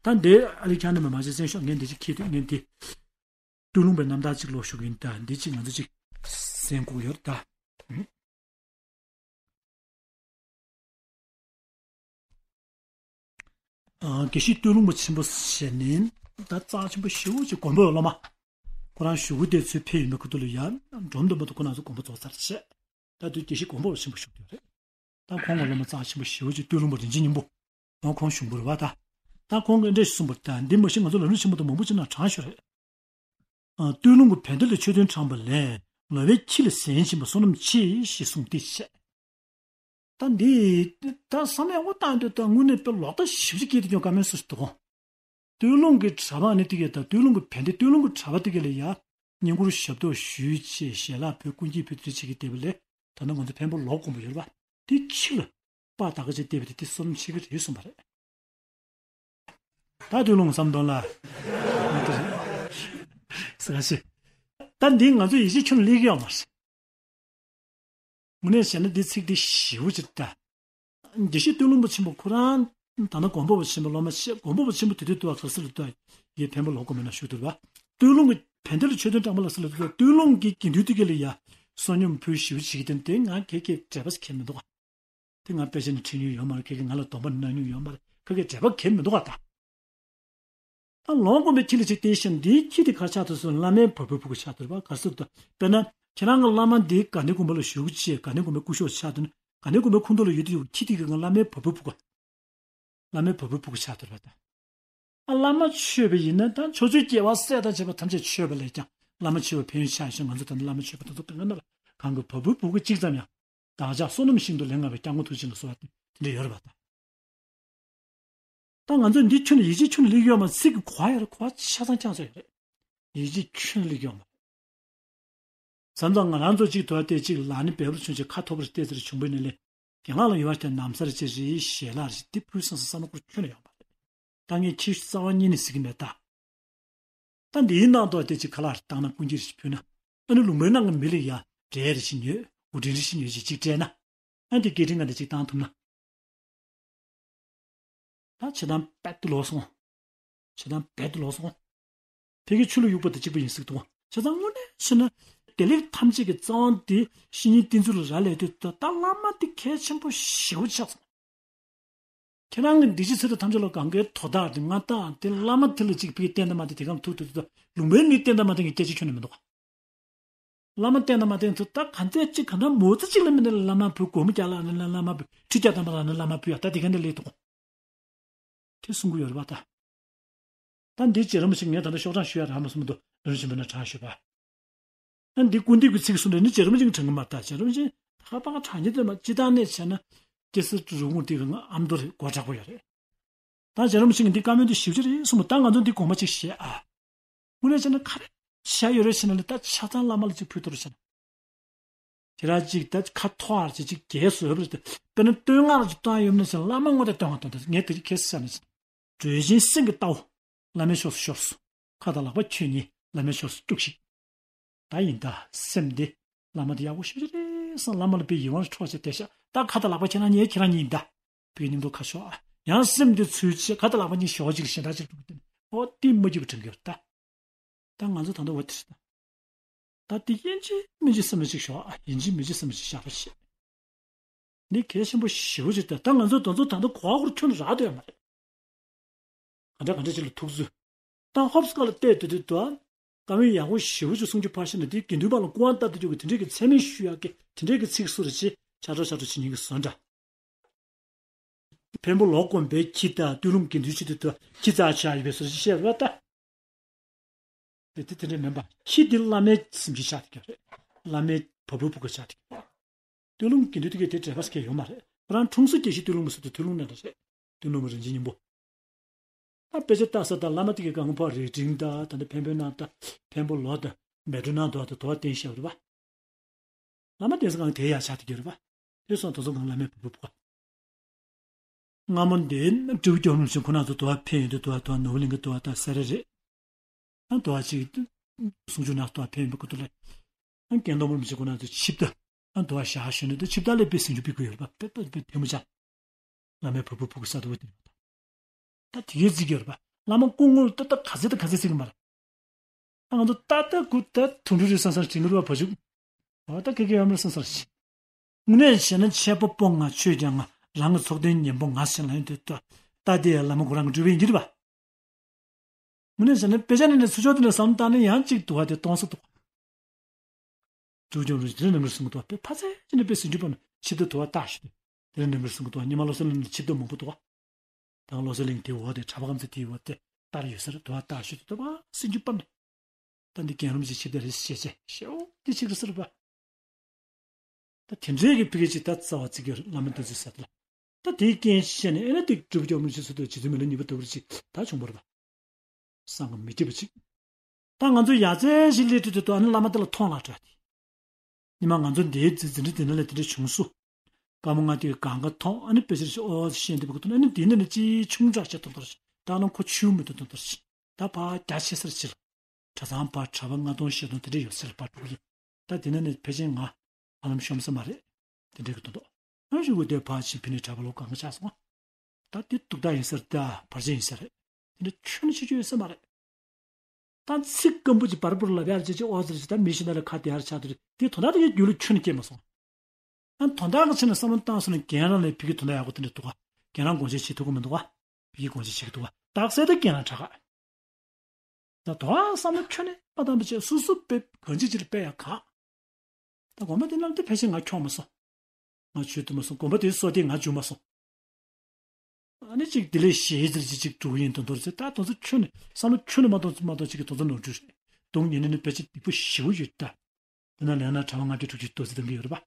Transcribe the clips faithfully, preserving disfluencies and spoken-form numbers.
ད་འདི་ཨ་ལི་ཁྱང་ནས་མ་མ་བྱེད་གསན་ཤོག་ངས་འདི་ཅིག་ཁྱེད་དུས་ངས་འདི། སྟོད་ལུང་པའི་རྣམ་ཐར་ཅིག་ཀློག་ཞུ་གི་ཡིན་ད། འདི་ཅིག་ང་ཚོ་ཅིག་གསན་དགོས་ཡོད་ད། ཨ། དགེ་བཤེས་སྟོད་ལུང་པ་ཆེན་པོ་ཟེར་ནས་ད་རྩ་ཆེན་པོ་ཞེ་པོ་ཅིག་དགོན་པ་ཡོད་སློབ་མ། ཁོ་རང་བཞུགས་དེ་ཚོའི་ཕེབས་ཡོད་མེད་ཁུ་ཐུ་ལ་ཡ་འབྲོམ་དུ་མ་དུ་ཁོ་རང་ཚོ་དགོན་པ་རྫོགས་ཚར་བྱས། ད་དུས་དགེ་བཤེས་དགོན་པ་ཆེན་པོ་བཞུགས་ཡོད་རེད། ད་ཁོང་གི་སློབ་མ་རྩ་ཆེན་པོ་ཞེ་པོ་ཅིག་སྟོད་ལུང་པ་རིན་ཆེན་སྙིང་པོ། ཁོང་ཁོང་གཞུང་པོ་རེད་བ་ད། ད་ཁོང་གིས་འདྲ་ཞིག་གསུངས་པ་ད། འདི་མ་གཞི་ང་ཚོ་ལམ་རིམ་ཆེན་མོ་དང་མང་པོ་ཅིག་ནང་དྲངས་ཞུ་རེད། ཨ། སྟོད་ལུང་གི་བན་དེ་ལ་ཆོས་དོན་དྲངས་པ་ལས། ལོ་པཎ་ཁྱི་ལ་ཟན་བྱིན་པ་བསོད་ནམས་ཆེ་ཞེས་གསུངས་ཏེ་བཤད། ད་འདི་ད་བསམ་ཡག་པོ་བཏང་དུས་ད་དངོས་གནས་དཔེ་ལོག་ལྟ་ཞིབ་ཅིག་སྐྱེས་དུས་ཀྱང་བཀའ་མོལ་སུ་ཞིག་འདུག་སྟོད་ལུང་གི་གྲྭ་པ་ནི་དེ་གས་ད་སྟོད་ལུང་གི་བན་དེ་སྟོད་ལུང་གི་གྲྭ་པ་དེ་གས་ལ་ཡ། བསྙེན་བཀུར་ཞབས་ཏོག་ཞུས་བྱས་ཞལ་ལག་ཕུལ་སྐུ་འགྱེད་ཕུལ་དེ་ཅིག་གི་བསྡད་པ་ལས། ད་ནི་ང་ཚོ་འཕན་པོ་ལོ་དགོན་པ་ཡོད་རེད་པ། དེ་ཕྱི་ལ་པ་ད་ག་ཅིག་བལྟས་པ་དེ་དེ་བསོད་ནམས་ཆེ་གི་རེད་གསུངས་པ་རེད། ད་སྟོད་ལུང་བསམ་དོན་ལ། ཟེར་ག་ཞེས། ད་འདི་ང་ཚོ་ཡིད་ཆེས་ཁྱོན་ལེགས་ཡོད་མ་རེད། དངོས་གནས་བྱས་ན་འདི་ཚིག་འདི་ཞེ་པོ་ཅིག་ད། དགེ་བཤེས་སྟོད་ལུང་པ་ཆེན་པོ་ཁོ་རང་ད་ནི་དགོན་པ་པ་ཆེན་པོ་སློབ་མ་ཆེ་དགོན་པ་པ་ཆེན་པོ་དེ་དུས་དུ་བ་ག་ས་ལ་དུ་བ་ཡི་འཕན་པོ་ལོ་དགོན་པ་ན་བཞུགས་དུ་བ། སྟོད་ལུང་གི་བན་དེ་ལ་ཆོས་དོན་དྲངས་པ་ལ་ས་ལ་དུ་བ་སྟོད་ལུང་གི་དགེ་འདུན་དེ་ག་ལ་ཡ། བསོད་སྙོམས་ཕུལ་ཞེ་པོ་ཅིག་དེ་འདི་ང་གེ་གེ་འབྲེལ་བ་ཁྱེར་མི་འདུག་ག་དེ་ང་དཔེ་ཆ་ནས་ཁྲིད་མྱོང་ཡོད་མ་རེད། ཁ་ཁ་ང་ལ་སྡོམ་པ་གནང་མྱོང་ཡོད་མ་རེད། ཁ་ཁ་འབྲེལ་བ་གེ་མི་འདུག་ག་ད། ད་ལོ་དགོན་པའི་ཁྱི་ལ་ཅིག་བལྟས་ཤིང་འདིའི་ཁྱི་དེ་ག་ཆགས་ཐུབ་སོང་། བླ་མའི་བ་སྤུའི་བུ་ག་ཆགས་ཐུབ་པ་ག་སུ་ད། དཔེར་ན་ཁྱེད་རང་གི་བླ་མ་འདི་དགའ་ལྡན་དགོན་པ་ལ་བཞུགས་བྱས་དགའ་ལྡན་དགོན་པའི་སྐུ་ཞབས་ཆགས་ཐུབ་ན་དགའ་ལྡན་དགོན་པའི་ཁོངས་གཏོགས་ལ་ཡོད་དུས་ཁྱི་དེ་གི་བླ་མའི་བ་སྤུའི་བུ་ག་བླ་མའི་བ་སྤུའི་བུ་ག་ཆགས་ཐུབ་པ་ད། ཨ། བླ་མ་མཆོད་པ་ཡིན་ན་ད་ཕྱོགས་བཅུའི་རྒྱལ་བ་སྲས་དང་བཅས་པ་ཐམས་ཅད་མཆོད་པ་ལས་ཀྱང་བླ་མ་མཆོད་པ་ཕན་ཡོན་ཆེ་ཞིང་ང་ཚོ་ད་ནི་བླ་མ་མཆོད་པ་དེ་ཚོ་དེ་སྔ་ན་ལ་གང་གི་བ་སྤུའི་བུ་ག་གཅིག་ཙམ་ཡང་བདག་ཅག་བསོད་ནམས་ཤིན་ཏུ་ལེགས་བསྔགས་པའི་སྐྱབས་མགོན་མཐུ་ཆེན་ལ་གསོལ་བ་དེ་དེ་འདྲ་ཡོད་རེད་པ་ད། ད་ང་ཚོ་འདི་ཁྱོན་ནས་ཡིད་ཆེས་ཁྱོན་ནས་ལེགས་ཡོད་མ་ཚིག་གི་གོ་བ་ཡོད་རེད། གོ་བ་ཆ་ཚང་རྐྱང་ཚོད་ཡོད་རེད། ཡིད་ཆེས་ཁྱོན་ནས་ལེགས་ཡོད་མ་རེད། བྱས་ཙང་ང་རང་ཚོ་གཅིག་དོར་ཏེ་གཅིག་ལ་ནི་འབད་པར་བྱུང་ཆེ་ཁ་ཐོབ་པར་བལྟས་ཟེར་བྱུང་བའི་ནི་ལས་རྒན་ལགས་ལ་ཡོད་པ་དེ་ནམ་སར་ཅི་རེད་ཞལ་ལག་རེད་དེ་ཕུལ་སང་སང་ས་ན་སྐོར་ཁྱོན་ནས་ཡོད་མ་རེད། ད་ངས་ཁྱི་རྩ་བ་ཉིད་ནས་ཟེར་གི་མེད་ད། ད་འདིའི་ནང་དུ་དེ་ཅིག་ཁ་ལག་བཏང་ན་སྐུ་འགྱེད་ཞིག་ཕུལ་ན། ཨ་ནི་ལུང་པའི་ནང་གི་མི་ལ་ཡ་འབྲས་རེ་ཞིག་ཉོས་དབུ་འབྲིང་རེ་ཞིག་ཉོས་ཅིག་ཅིག་སྤྲད་ན། ཨ་འདི་སྐད་འཕྲིན་ཁང་དེ་ཅིག་བཏང་ཐུབ་ན། ད་བྱེད་སྟངས་རྦད་དེ་ལོག་སོང་། བྱེད་སྟངས་རྦད་དེ་ལོག་སོང་། ཕ་གི་ཆུ་ལ་གཡུག་པ་དང་གཅིག་པ་ཡིན་སྲིད་དོ། བྱས་ཙང་དངོས་གནས་བྱས་ན་བདེ་ལེགས་ཐམས་ཅད་ཀྱི་རྩ་བ་འདི་བཤེས་གཉེན་བསྟེན་ཚུལ་ལ་རག་ལས་དུས་ད་ལྟ་བླ་མ་འདི་གལ་ཆེན་པོ་ཞེ་པོ་ཆགས་སོང་། ཁྱེད་རང་གི་འདི་ཕྱི་ཚེ་རབས་ཐམས་ཅད་ལ་གང་གའི་དོ་བདག་དེ་ང་ད་དེ་བླ་མ་དེ་ལ་གཅིག་ཕ་གི་བསྟེན་ད་མ་བསྟེན་དེ་གང་ཐུག་ཐུག་ཐུག་ལུང་པའི་མི་བསྟེན་ད་མ་བསྟེན་གྱི་སྐད་ཆ་ཁྱོན་ནས་མི་འདུག་ག་བླ་མ་བསྟེན་ན་མ་བསྟེན་ཚུལ་ད་ག་འདྲ་ཅིག་ག་འདྲ་མོ་ཙི་ཅིག་ལ་མི་འདི་ལ་བླ་མ་བུ་སྒོར་མོ་རྒྱག་ལ་ནི་བླ་མ་བུ་ཁྲི་རྒྱག་དང་པ་ལ་ནི་བླ་མ་བུ་ཡ་ད་དེ་ག་འདྲ་ལས་འདུག་དེ་གསུང་གི་ཡོད་རེད་པ་ད། ད་འདི་རྗེ་རིན་པོ་ཆེ་ངས་ད་ལྟ་ཤོག་གྲངས་ཞུ་ཡ་རག་མ་སོང་མི་འདུག་རིན་ཆེན་པོ་ན་གྲངས་ཞུ་བ། ཨ་འདི་སྐུར་འདེབས་ཀྱི་ཚིག་གསུང་འདྲ་ནི་རྗེ་རིན་པོ་ཆེ་གི་དྲན་གི་མ་ད་རྗེ་རིན་པོ་ཆེ་ད་ཧ་པ་ག་གྲངས་ཉིད་དེ་མ་སྤྱི་བཏང་ནས་བྱས་ན་སྐྱེ་སྲིད་རུ་ངུ་དེ་གི་ང་ཨ་མདོ་རེད་སྒོ་དྲག་པོ་ཡོད་རེད། ད་རྗེ་རིན་པོ་ཆེ་གི་འདི་བཀའ་མོལ་འདི་ཞིབ་ཅིག་རེད་གསུངས་པ་ད་ང་ཚོ་འདི་དགོངས་པ་ཅིག་བཞེས་ཨ། དངོས་གནས་བྱས་ན་ག་རེ་བྱས་ཡོད་རེད་ཟེར་ན་ལ་ད་ཆ་ཚང་བླ་མ་ལ་ཅིག་ཕུལ་ཐུབ་རེད་ཟེར་ན། དེ་ར་ཅིག་ད་ཁ་ཐོག་ཨར་ཅིག་ཅིག་རྒྱལ་སོ་ཡོད་པ་རེད་དེ་དཔེར་ན་བསྟོད་བསྔགས་ཅིག་བཏང་ཡོད་ན་ཟེར་བླ་མ་ངོ་དེ་བསྟོད་བསྔགས་བཏང་དེ་ངས་དེ་ཅིག་ཁས་བཤད་ནས་ཟེར། གྲོས་ཆེན་སེང་གེ་ལྟ་བུ། བླ་མའི་ཕྱོགས་སུ་ཤོར་སོང་། ཁ་དང་ལག་པ་ཁྱོད་གཉིས་བླ་མའི་ཕྱོགས་སུ་བཅུག་ཤིག་ད་ཡིན་ད་སེམས་འདི་བླ་མ་དེ་ཡག་པོ་ཞེ་པོ་ཅིག་རེད་བསམ་བླ་མ་ལ་དཔེ་ཡིད་དབང་འཕྲོག་བྱས་བསྡད་ཤག་ད་ཁ་དང་ལག་པ་ཁྱེད་རང་གཉིས་ཁྱེད་རང་གཉིས་ཡིན་ད། བུའི་མཉམ་དུ་ཁ་ཕྱོགས་ཨ། ཡང་སེམས་འདི་ཚུལ་ཆེ་ཁ་དང་ལག་པ་གཉིས་ཞོག་ཅིག་གཞན་དག་ཅིག་འགྲོ་གི་དེ་ནི་ཨོ་ཏི་མ་རྒྱུ་བ་དྲན་གི་ཡོད་ད། ད་ང་ཚོ་ད་ལྟ་འོ་དེ་རེད་ད། ད་དེ་ཡིན་གཅིག་མིན་གཅིག་སེམས་ལ་ཅིག་ཞོག་ཨ་ཡིན་གཅིག་མིན་གཅིག་སེམས་ལ་ཅིག་བཞག་པ་ཞིག་འདི་གལ་ཆེན་པོ་ཞེ་པོ་ཅིག་ད་ད་ང་ཚོ་དེ་ཚོ་ད་ལྟ་གོ་བ་ཁོར་ཁྱོན་རག་འདོད་ཡ་མ་རེད། ག་འདྲ་ག་འདྲ་ཅིག་ལ་ཐུགས་བརྩོན། ད་ཧོབ་སི་ཀ་ལ་བལྟས་དུས་དུས་དུ་ཨ། བཀའ་མོལ་ཡག་པོ་ཞེ་པོ་ཅིག་གསུང་རྒྱུ་ཕར་ཕྱིན་ན་དེ་དགེ་འདུན་པ་ལ་སྐུ་དབང་བཏབ་སྟེ་རྒྱུ་གི་དེ་འདྲས་ཀྱི་མཚན་སྨད་ཞུ་ཡག་གི་དེ་འདྲས་ཀྱི་ཚིག་སུ་རེ་ཆེ་ཆ་འགྲོ་ཆ་འགྲོ་བྱེད་ཉིན་གྱི་བཟོ་འདྲ། འཕན་པོ་ལོ་དགོན་པའི་ཁྱི་དང་སྟོད་ལུང་དགེ་འདུན་ཆེ་དུས་དུ་ཁྱི་རྩ་ཆགས་ཡོད་པའི་བཟོ་ཅིག་བཤད་རོགས་ད། དེ་དེ་དེ་འདྲས་མིན་པ་ཁྱི་དེ་བླ་མའི་སེམས་ཀྱི་ཆགས་ཐིག་རེད། བླ་མའི་བ་སྤུའི་བུ་ག་ཆགས་ཐིག་རེད། སྟོད་ལུང་དགེ་འདུན་དེ་གའི་དེ་འབྲེལ་བ་སྐད་ཡོད་མ་རེད། ཁོ་རང་འཁྲུངས་ས་དགེ་བཤེས་སྟོད་ལུང་མི་སུ་དེ་སྟོད་ལུང་ནས་རེད། སྟོད་ལུང་མི་རིན་ཆེན་སྙིང་པོ། ད་དཔེ་ཆ་ལྟ་ས་དང་བླ་མ་དེ་གའི་གང་ཕོ་རིག་འབྲིང་དང་ད་ནི་འཕན་པོའི་ནང་དང་འཕན་པོ་ལོ་དང་མལ་གྲོ་ནང་དུ་དུ་བ་བསྟན་ཤེས་རེད་པ། བླ་མ་བསྟན་ས་གང་དེ་ཡ་ཆགས་ཐིག་རེད་པ། དེ་སོང་དུ་སོང་གང་བླ་མའི་བ་སྤུའི་བུ་ག་སྔ་མོ་འདི་སྤྲེའུ་སྐྱོབ་རིན་ཆེན་ཁོ་ན་ཚོ་དུ་བ་ཕེབས་ཡོང་དུས་དུ་བ་དུ་བ་ནོར་བུ་གླིང་གི་དུ་བ་དང་སེ་ར་རེད། ཨ་དུ་བ་ཅིག་གསུང་ཆོས་ནང་དུ་བ་ཕེབས་ཡོང་པའི་སྐུ་དུ་ལ། ཨ་རྒན་རྡོར་མོ་རིན་ཆེན་ཁོ་ན་ཚོ་ཆིབས་རྟ། ཨ་དུ་བ་བཞག་ཞོན་ནས་དུ་ཆིབས་རྟ་ལས་དཔེ་ཟིང་ཆུ་ཕི་གུ་ཡོད་པ་དཔེ་དཔེ་དཔེ་ཐལ་མོ་སྦྱར། བླ་མའི་བ་སྤུའི་བུ་ག་ས་དུ་བ་དེ་ཡོད་པ། ད་དེ་གའི་རྩིས་ཀྱི་ཡོད་པ། བླ་མ་སྐུ་ངོ་ལ་ད་ལྟ་ག་ཚད་དང་ག་ཚད་ཟེར་གི་མ་རེད། ད་ང་ཚོ་ད་ལྟ་ཁུ་ད་དུང་འབྲུ་རེ་སང་སང་དྲིན་ལུ་བ་བ་ཞུ། འོ་ད་ཁེ་ཁེ་ཡོད་མ་རེད་སང་སང་ཞིག་དངོས་གནས་བྱས་ན་འཆད་པ་པོ་ང་ཆོས་ཀྱང་ང་རང་གི་ཚོགས་དོན་ཉན་པོ་ང་ཟེར་ལ་ཡོང་དུས་ད་ལྟ་དེ་ཡང་བླ་མ་ཁོ་རང་གི་སྤྲུལ་པ་ཡིན་གྱི་རེད་པ། དངོས་གནས་བྱས་ན་དཔེ་ཆ་ནས་ནས་ཚུར་ཕྱོགས་དེ་ནས་བསམ་བཏང་ན་ཡང་གཅིག་འདུག་བ་དེ་སྟོང་ས་འདུག་འདུག་ཀྱང་རུ་དེ་ནས་མི་གསུང་གི་འདུག་བ་དཔེ་ཕ་ཚད་ཅི་ནས་དཔེ་ཟིན་བྲིས་པ་ནས་ཆིབས་རྟ་དུ་བ་བཏགས་ཞུ་དེ་དེ་ནས་མི་གསུང་གི་འདུག་བ། ཉི་མ་བློ་གསལ་ལ་ནས་ཆིབས་རྟ་མང་པོ་འདུག་བ། ད་བློ་གསལ་གླིང་དེའི་འོག་དེ་གྲྭ་པ་རྐང་ཚ་དེའི་འོག་དེ་ལྟར་ཡོད་སར་དུ་བ་བཏགས་ཞུ་དེ་ལྟ་བ་སྲིད་ཇུས་སྤར་ནས། ད་འདི་རྒན་རབས་ཀྱི་ཆིབས་རྟ་རེད་ཤེས་ཆེ་ཤེའུ་འདི་ཆིག་རེ་སར་བ། ད་དེ་འདྲའི་གི་ཕི་གེ་ཅིག་ད་རྩ་བ་ཚིག་གི་བླ་མ་ལྟ་ཚུལ་ཟེར་ལ། ད་དེའི་རྐྱེན་བཤད་ནས་ཨེ་ན་དེ་གྲུབ་རྒྱལ་མི་ཆེ་སུ་དུ་ཇི་ཚོད་མི་ལ་ཉིས་པ་ལྟ་བུར་ཅིག་ད་བྱུང་བར་བ། སང་གི་མི་སྐྱིད་པ་ཅིག་ད་ང་ཚོ་ཡ་ཙན་ཞིག་སླེབས་དུས་དུ་ཨ་ནི་བླ་མ་དེ་ལ་མཐོང་ལ་སྤྲད་དེ། ཉི་མ་ང་ཚོ་འདིའི་རྫི་འཛིན་གྲྭ་འདི་ན་ལས་དེ་འདྲ་བྱུང་སོ། སྐར་མ་ལྔ་དེའི་གང་ག་མཐོང་ཨ་ནི་དཔེ་ཆར་ཞིག་ཨོ་ཤེས་འདི་བ་གི་ཐོག་ཨ་ནི་འདི་ནི་ནི་ཅི་ཆུང་དྲགས་ཆེ་མཐོང་ཐར་ཞིག་ད་ལོ་ཁོ་ཆུ་མི་འདུག་མཐོང་ཐར་ཞིག་ད་ཕ་རྒྱ་ཆེ་སར་ཕྱིར། གྲྭ་ཚང་པ་གྲྭ་པ་ལྔ་སྟོང་བཞི་སྟོང་དེ་འདྲ་ཡོད་སར་ཕར་འགྲོ་གི་ཡིན། ད་དེ་ན་ནི་ཕལ་ཆེར་ང་ཧ་ལམ་ཤོམ་ས་མ་རེད། དེ་འདྲ་གི་མཐོང་ཐོག་ཨ་ཞུ་གུ་དེ་ཕར་ཕྱིན་ཕི་ནི་གྲྭ་པ་ལོ་གང་ག་ཆགས་སོང་། ད་དེ་ཏུག་ཏག་ཡིན་ས་རེད། ད་བར་ཆད་ཡིན་ས་རེད། དེ་འདྲ་ཁྱོན་ནས་ཤེས་རྒྱུ་ཡོད་ས་མ་རེད། ད་ཚིག་སྐམ་པོ་ཅིག་བར་བར་ལབ་ཡག་ཅིག་ཅིག་ཨོ་ཟེར་ཅིག་ད་མི་ཤི་ན་ལ་ཁ་དེ་ཡར་ཆགས་དེ་རེད། དེ་དོན་དག་དེ་ངའི་རྒྱུད་ལ་ཁྱོན་ནས་སྐྱེས་མ་སོང་། ཨ་དོན་དག་གི་ཆེད་ནས་བསམ་བློ་བཏང་སོང་ན་རྒན་རང་ལས་ཕི་གི་དོན་དག་ཡག་པོ་དེ་འདྲ་འདུག་ག་རྒན་རང་དགོངས་བཞེས་བྱེད་ཐུབ་ཀྱི་མི་འདུག་ག་ཕི་གི་དགོངས་བཞེས་བྱེད་ཀྱི་འདུག་ག་རྟགས་གསལ་དུ་རྒན་རང་དྲག་ག་ད་དོ་བསམ་བློ་ཁྱོན་ནས་མ་བཏང་པ་བྱས་སོ་སོ་དཔེ་གང་ཅི་ཅིར་དཔེ་ཡག་གང་། ད་དགོན་པ་དེ་ནང་དེ་ཕལ་ཆེར་ང་འཁྱོག་མ་སོང་། ང་ཆོས་དུ་མ་སོང་། དགོན་པ་དེའི་སྲོལ་དེ་ང་འཇུ་མ་སོང་། ཨ་ནི་ཅིག་དེ་ལས་གཞས་ཟེར་ཅིག་ཅིག་འགྲོ་གི་ཡིན་དོན་དོར་ཚེ་ད་དོན་ཚོ་ཁྱོན་ནས་བསམ་བློ་ཁྱོན་ནས་མ་གཏོང་མ་གཏོང་ཅིག་གི་དོན་ཚོ་ནོར་འཁྲུལ་རེད། སྡུག་ཉེ་ནས་ནི་དཔེ་ཆ་སྡིག་པོ་ཞེ་པོ་ཡོད་ད། དེ་ན་ལས་ན་གྲྭ་པ་ལྔ་བཅུ་དྲུག་ཅུ་ཏོག་ཙི་གཏོང་གི་ཡོད་རེད་པ།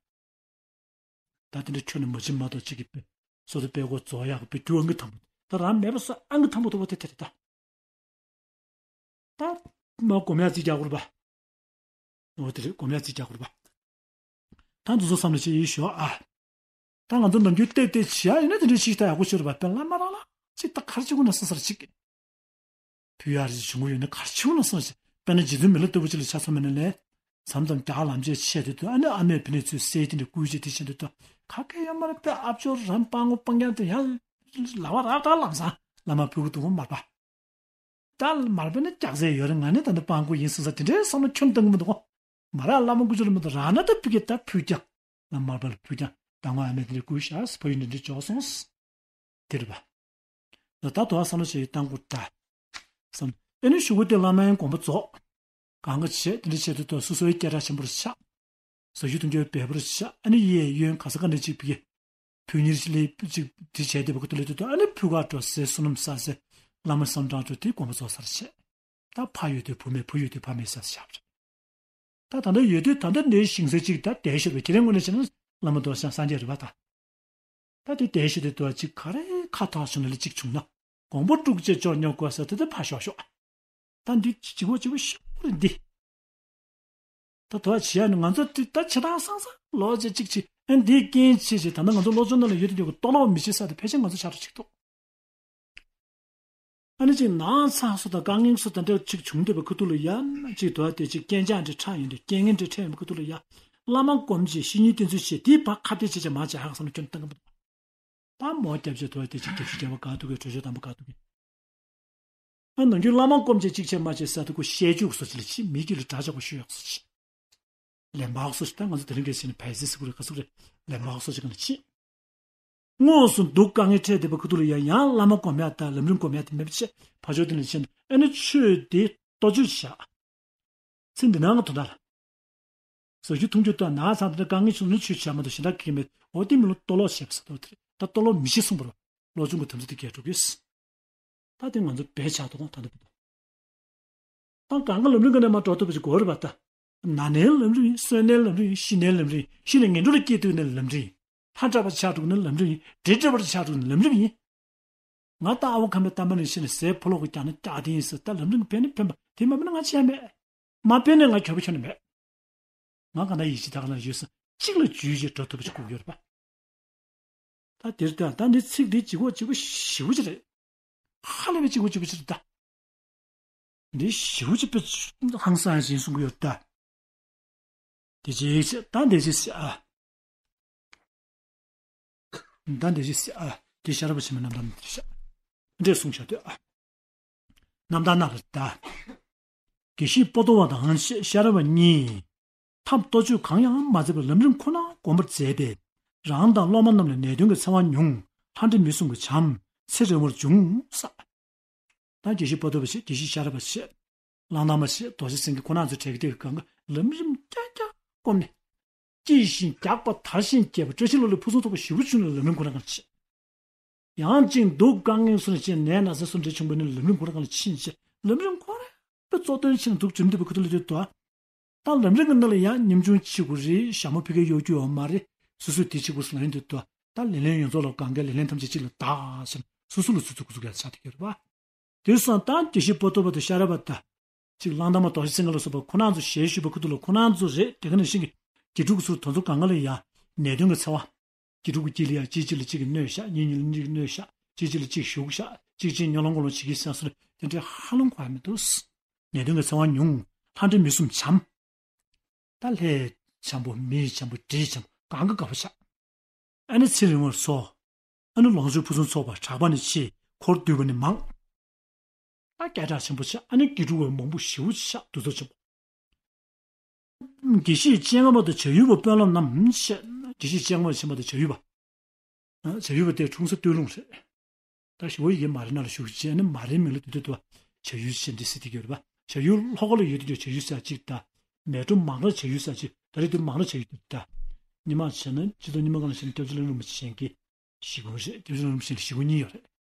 ད་དེ་འདྲ་ཁྱོན་ནས་མ་བྱིན་མ་གཏོང་ཅིག་གི་དཔེ་སོ་སོ་དཔེ་གོ་རྫོགས་ཡག་གི་དཔེ་རྒྱུ་ཨང་ཀི་དང་པོ་ད་རང་མེད་པ་སོ་ཨང་ཀི་དང་པོ་ཐོབ་པ་དེ་དེ་རེད་ད། ད་མ་སྒོམ་ཡག་རྩིས་རྒྱག་དགོས་རེད་པ། འོ་དེ་རེད། སྒོམ་ཡག་རྩིས་རྒྱག་དགོས་རེད་པ། ད་འདི་ཚོ་བསམ་བློ་བྱེད་ཡིན་ཞོག་ཨ། ད་ང་ཚོ་ནམ་རྒྱུན་ཏེ་ཏེ་བྱེད་ཡག་ཡིན་ན་དེ་འདྲའི་ཞིག་ད་ཡག་པོ་ཤོར་བ་དཔེ་བླ་མ་རང་ལ་ཅིག་ད་གར་ཅིག་ཀུན་ན་ས་སར་ཅིག་ཕུལ་ཡག་རེ་བྱུང་གི་ཡོད་ན་གར་ཅིག་ཀུན་ན་ས་སར་ཅིག་དཔེར་ན་རྗེ་བཙུན་མི་ལ་སྟོབས་པོ་ཅིག་ལ་ཆ་ཚང་མེད་ན་ལས། མཚམས་མཚམས་རྒྱག་ལམ་ཆས་ཆེ་དུས་དུ་ཨ་ནི་ཨ་མས་ཕི་ནས་ཚུར་སེ་དེ་འདྲ་བསྐུལ་བྱེད་དེ་བྱེད་དུས་དུ་ག་གེ་ཡོད་མ་རེད། དཔེ་ཨ་ཅོ་རང་སྤང་ངོ་སྤང་རྒྱང་དུ་ཡང་ལ་བ་རབ་དང་ལམ་སང་བླ་མ་ཕུལ་གི་འདུག་མ་པ། ད་མར་པ་ནི་རྒྱག་ཟེར་ཡོད་རེད། ང་ནི་ད་ནི་སྤང་དགོས་ཡིན་སོང་ས་དེ་འདྲའི་བསམ་བློ་ཁྱོན་བཏང་གི་མི་འདུག་གོ་མ་ར་བླ་མ་སྐུ་ཕྱོགས་ལ་མི་འདུག་རང་ན་ད་ཕུལ་གྱི་ད་ཕུལ་ཀྱང་ལ་མར་པ་ལ་ཕུལ་ཀྱང་ད་ངོ་ཨ་མས་དེ་འདྲའི་བསྐུལ་ཤག་ཕ་ཡུལ་འདི་འདྲའི་འཇོག་སོང་། དེ་རེད་པ། ད་ད་དུང་བསམ་བློ་ཞིག་བཏང་དགོས་ད། བསམ། ཨེ་ནི་ཤོག་གུ་དེ་བླ་མའི་དགོངས་པ་རྫོགས། གང་ག་བྱས་དེ་འདྲ་བྱས་དུས་ད་སོ་སོའི་སྐད་གྲགས་ཆེན་པོར་ཆགས། ཟ་ཞུ་དུང་རྒྱུའི་བལ་པོར་ཆགས། ཨ་ནི་གཡས་གཡོན་ག་ས་ག་ནས་ཅིག་ཕི་གེ་ཕུལ་ཉེར་ཅིག་ལས་ཅིག་དེ་བྱས་དེ་བ་ག་ཏུ་ལས་དུ་ཏུ་ཨ་ནི་ཕུལ་ག་འགྲོ་ཟེར་བསོད་ནམས་བསགས་ཟེར། བླ་མ་བསམ་གྲངས་ཚོ་དེ་དགོངས་པ་རྫོགས་ཚར་བྱས། ད་ཕ་ཡོད་དུས་བུ་མེད། བུ་ཡོད་དུས་ཕ་མེད་ཟེར་བཞག་པ་རེད། ད་ད་ལྟ་ཡོད་དུས་ད་ལྟ་འདིའི་ཞིང་ས་གཅིག་ད་དེ་ཤོར་བའི་ཁྱེད་རང་ངོས་ནས་བྱས་ན་བླ་མ་རྡོ་རྗེ་འཆང་སངས་རྒྱས་རེད་པ་ད། ད་དེ་དེ་ཤོར་དུས་དུ་གཅིག་ག་རེ་ཁ་ཐག་ཤོར་ན་ལ་གཅིག་བྱུང་ན་དགོངས་པ་དཀྲུག་བྱས་ཅོག་ཉོག་དགོས་ས་དེ་དེ་ཕ་ཤོག་ཤོག་ད་འདི་གཅིག་པོ་གཅིག་པོ་ཤོར་འདི། ད་དོ་བྱས་ནས་ང་ཚོ་དེ་ད་ཆེ་ཐང་སང་སང་ལོ་ཅིག་ཅིག་བྱས་ཨ་འདིའི་རྐྱེན་བྱས་བྱས་ད་ནི་ང་ཚོ་བློ་སྦྱོང་ནང་ལ་ཡོད་དུ་ཡོད་གི་ལྟོ་ལོག་མི་བྱེད་ས་དེ་ཕལ་ཆེར་ང་ཚོ་ཆགས་འགྲོ་ཅིག་འདུག་ཨ་ནི་ཅིག་ནག་ཚང་སུ་དང་དཀའ་ངལ་སུ་དང་འདྲ་ཅིག་བྱུང་བསྡད་པའི་ཁུ་ཐུག་ལ་ཡ་ཅིག་དོ་དེ་ཅིག་རྐྱེན་ཅག་འདྲ་ཁྲ་ཡིན་འདྲ་རྐྱེན་ངན་འདྲ་ཁྲ་ཡིན་པའི་ཁུ་ཐུག་ལ་ཡ་བླ་མ་སྒོམ་བྱས་བཤེས་གཉེན་བསྟེན་ཚུལ་བྱས་དེའི་བར་ཁ་གཏད་བྱས་བྱས་མ་བྱས་ཧང་སང་ན་སྐྱོན་བཏང་གི་མི་འདུག་ད་མོ་རྒྱབ་བྱས་དོ་དེ་ཅིག་རྒྱབ་ཤི་རྒྱབ་པ་ག་ཐུག་གི་གྲོས་ཆོད་དམ་པ་ག་ཐུག་གི་ཨ་ནང་རྒྱུན་བླ་མ་སྐོམ་བྱས་གཅིག་བྱས་མ་བྱས་ས་དུ་ཁོ་བཤད་རྒྱུགས་སོ་ཅི་ལ་ཕྱི་མི་དཀྱིལ་ལ་དྲག་ཆག་པོ་ཞུ་ཡག་སོ་ཅི། ལན་མག་སོ་ཅི་ད་ང་ཚོ་དེ་རིང་གི་ཕྱི་ནས་བལ་སྲིད་སི་ཀུ་རེ་ག་སུ་རེ་ལན་མག་སོ་ཅི་ག་ནས་ཕྱི། དངོས་སུ་སྡུག་དཀའ་ངལ་འཕྲད་བསྡད་པ་ཁུ་ཐུག་ལ་ཡང་ཡང་བླ་མ་སྒོམ་ཡག་དང་ལམ་རིམ་སྒོམ་ཡག་དེ་མེད་པ་བྱས་ཕ་ཆོས་དེ་ལ་ཕྱིན་ཨ་ནི་ཆོས་དེ་ལྟོ་ཆོས་བྱ། ཚེ་འདི་ནང་གི་དོན་དག་ལ། ཟ་རྒྱུ་འཐུང་རྒྱུ་དང་ན་ཚ་འདི་དཀའ་ངལ་བྱུང་ན་ཆོས་བྱ་མ་གཏོགས་གཞན་དག་གི་མེད། འོ་དེ་མི་ལོ་ལྟོ་ལོག་བྱས་པ་ཟེར་དོ་དེ་རེད། ད་ལྟོ་ལོག་མི་ཤེས་གསུངས་པ་རེད། བློ་སྦྱོང་གི་དམ་ཚིག་དེ་རྒྱས་འགྲོ་གི་ཡོད། ད་དེ་ང་ཚོ་བས་ཆགས་འདུག་གོང་ད་འདི་བུ་དང་། ད་གང་ག་ལམ་རིམ་ག་ནས་མ་འགྲོ་ཐུབ་པ་ཞིག་དགོས་རེད་པ་ད། ན་ནའི་ལམ་རིམ་ཡིན། གསོན་ནའི་ལམ་རིམ་ཡིན། ཤི་ནའི་ལམ་རིམ་ཡིན། ཤི་ནས་ངན་འགྲོ་ལ་སྐྱེས་དུས་ནའི་ལམ་རིམ་ཡིན། ལྷ་འདྲ་བར་ཆགས་འགྲོ་ནའི་ལམ་རིམ་ཡིན། འདྲེ་འདྲ་བར་ཆགས་འགྲོ་ནའི་ལམ་རིམ་ཡིན། ང་ད་ཨ་བོ་ཁ་མེད་གཏམ་པ་ནས་ཤི་ནས་ཟས་ཕོ་ལོག་གི་རྒྱག་ནས་རྒྱག་དེ་ཡིན་ཟེར། ད་ལམ་རིམ་ཕན་ནི་ཕན་པ་དེ་མ་ཕན་ན་ང་ཅི་ཡང་མེད། མ་ཕན་ནས་ང་གྱོད་པ་ཁྱོན་ནས་མེད། ང་ག་ན་ཡིད་ཆེས་ད་ག་ན་ཡོད་ས་གཅིག་ལ་འཇུས་བྱས་འགྲོ་ཐུབ་པ་ཞིག་དགོས་ཀྱི་ཡོད་རེད་པ། ད་དེར་ལྟ་ད་འདི་ཚིག་འདི་ལྗིད་ཁོག་ལྗིད་པོ་ཞེ་པོ་ཅིག་རེད། ཧ་ལས་པའི་ལྗིད་ཁོག་ལྗིད་པོ་ཅིག་རེད་ད། འདི་ཞེ་པོ་ཅིག་དཔེ་ཧང་སང་ཡང་ཞིག་གསུང་གི་ཡོད་ད། དེ་ཅིག་ད་འདི་ཅིག་ཨ། ད་འདི་ཅིག་ཨ། དེ་ཤ་ར་པ་ཆེན་མོ་རྣམ་ཐར་འདི་ཤ། འདྲེ་གསུང་བྱ་དུས་ཨ། རྣམ་ཐར་ནང་ལ་ད། དགེ་བཤེས་པོ་ཏོ་བ་དང་ཤེ་ཤེས་རབ་པ་གཉིས། ཐབས་གཏོ་བཅོས་གང་ཡང་མ་མཛད་པར་ལམ་རིམ་ཁོ་ན་བསྒོམ་པར་མཛད་པས། རང་དང་སློབ་མ་རྣམས་ལ་ནད་གདོན་གྱི་འཚེ་བ་ཉུང་། ལྷ་འདྲེ་མི་གསུམ་གྱི་བྱམས། ཚེ་རིང་བར་འབྱུང་། ས། ད་དགེ་བཤེས་པོ་ཏོ་བ་ཞེས་དགེ་བཤེས་ཤེས་རབ་པ་ཞེས། གླང་དར་མ་ཞེས་རྡོ་རྗེ་སེང་གེ་ཁོ་ན་ཚོའི་གྲས་ཀྱི་སྟེང་གི་གང་ག་ལམ་རིམ་རྒྱག་རྒྱག་བསྒོམས་ནས། སྐྱེས་ཤིང་རྒྱགས་པ་དར་ཞིང་རྒྱས་པ་བཀྲ་ཤིས་ལོ་ལེགས་ཕུན་སུམ་ཚོགས་པ་ཞེ་པོ་བྱུང་ནས་ལམ་རིམ་ཁོ་ན་གང་བྱེད། ཡང་ཅིག་སྡུག་དཀའ་ངལ་སོགས་ནས་ཅིག་ནད་ན་ཚ་སོགས་འདྲེས་བྱུང་བ་ནི་ལམ་རིམ་ཁོ་ན་གང་ལ་ཕྱིན་བྱས་ལམ་རིམ་ཁོ་རང་པའི་གཙོ་དོན་ཆེན་འདུག་འགྲིམ་འདུག་པའི་ཁུ་ཐུ་ལ་དུས་དོ། ད་ལམ་རིམ་གྱི་ནང་ལ་ཡང་ཉམ་ཆུང་བྱེད་དགོས་རེད། ཞྭ་མོ་ཕ་གིར་གཡོག་རྒྱུ་ཡོད་མ་རེད། སོ་སོས་དེ་བྱེད་དགོས་སུ་ལ་ཡིན་དུས་དོ། ད་ལེ་ལན་ཡོངས་རྫོགས་ལ་གང་གའི་ལེ་ལན་ཐམས་ཅད་གཅིག་ལ་བདག་ཟེར་ནས་སོ་སོ་ལ་ཚུར་ཚུར་དགོས་ཚུགས་ཀྱང་ཆགས་བསྡད་ཀྱི་ཡོད་རེད་པ། དེ་སོང་ཙང་དགེ་བཤེས་པོ་ཏོ་བ་དང་ཤེས་རབ་པ་དང་། གཅིག་གླང་དར་མ་རྡོ་རྗེ་སེང་གེ་ལ་སོགས་པ་ཁོ་རང་ཚོ་ཞལ་བཞུགས་པ་ཁུ་ཐུ་ལ་ཁོ་རང་ཚོ་རེད། དེ་ག་ནང་བཞིན་གྱི་དགེ་ཕྲུག་ཚོ་དེ་ཚོ་གང་ག་ལ་ཡང་ནད་གདོན་གྱི་འཚེ་བ། དགེ་ཕྲུག་གི་དཀྱིལ་ལ་ཡང་གཅིག་གཅིག་ལ་གཅིག་གིས་གནོད་བཞག་གཉིས་གཉིས་ལ་གཉིས་ཀྱིས་གནོད་བཞག་གཅིག་གཅིག་ལ་གཅིག་ཞུགས་བཞག་གཅིག་གཅིག་སྨྱོ་ལམ་ཀུན་སློང་བྱེད་ཀྱི་བསམ་སོང་། དེ་འདྲའི་ཧ་ལམ་གོ་ཡ་མི་འདུག་ནད་གདོན་གྱི་འཚེ་བ་ཉུང་། ལྷ་འདྲེ་མི་གསུམ་བྱམས། ད་ལྷའི་བྱམས་པོ་མིའི་བྱམས་པོ་འདྲེའི་བྱམས་པོ་གང་ག་དགའ་པོ་ཆགས། ཨ་ནི་ཚེ་རིང་བར་སོགས། ཨ་ནི་ལོངས་སྤྱོད་ཕུན་སུམ་ཚོགས་པ་གྲགས་པ་ནི་ཆེ། འཁོར་འདུས་པ་ནི་མང་། ད་སྐད་གྲགས་ཆེན་པོ་ཆགས། ཨ་ནི་དགེ་ཕྲུག་པ་མང་པོ་ཞེ་པོ་ཆགས། འདུ་ཚོགས་ཆེན་པོ། དགེ་བཤེས་སྤྱན་སྔ་པ་དང་བྱ་ཡུལ་པ་དཔོན་སློབ་རྣམས་ཞེས། དགེ་བཤེས་སྤྱན་སྔ་པ་ཆེན་པོ་དང་བྱ་ཡུལ་པ། བྱ་ཡུལ་པ་དེ་འཁྲུངས་ས་སྟོད་ལུང་རེད། ད་ཞི་བ་ཡི་གེ་མ་རེད་ན་ལ་བཞུགས་བྱས་ནས་མ་རེད་མིང་ལ་དུས་དུས་དུ་བ་བྱ་ཡུལ་ཞེས་འདི་སྲིད་དེ་གྱུར་པ། བྱ་ཡུལ་ལྷོ་ཁ་ལ་ཡོད་དུས་བྱ་ཡུལ་ས་གཅིག་ད། མལ་གྲོ་མང་ར་བྱ་ཡུལ་ས་གཅིག་ད་རེད་དུས་མང་ར་བྱ་ཡུལ་དུ་ད། ཉི་མ་བྱས་ན་སྤྱི་ཚོགས་ཉི་མ་གང་ལ་བྱས་ན་སྐྱབས་རྗེ་ལྷ་རིན་པོ་ཆེ་གཞན་གྱིས་ཞི་བ་རེད། སྐྱབས་རྗེ་ལྷ་རིན་པོ་ཆེ་ལ་ཞི་བ་གཉིས་ཡོད་རེད།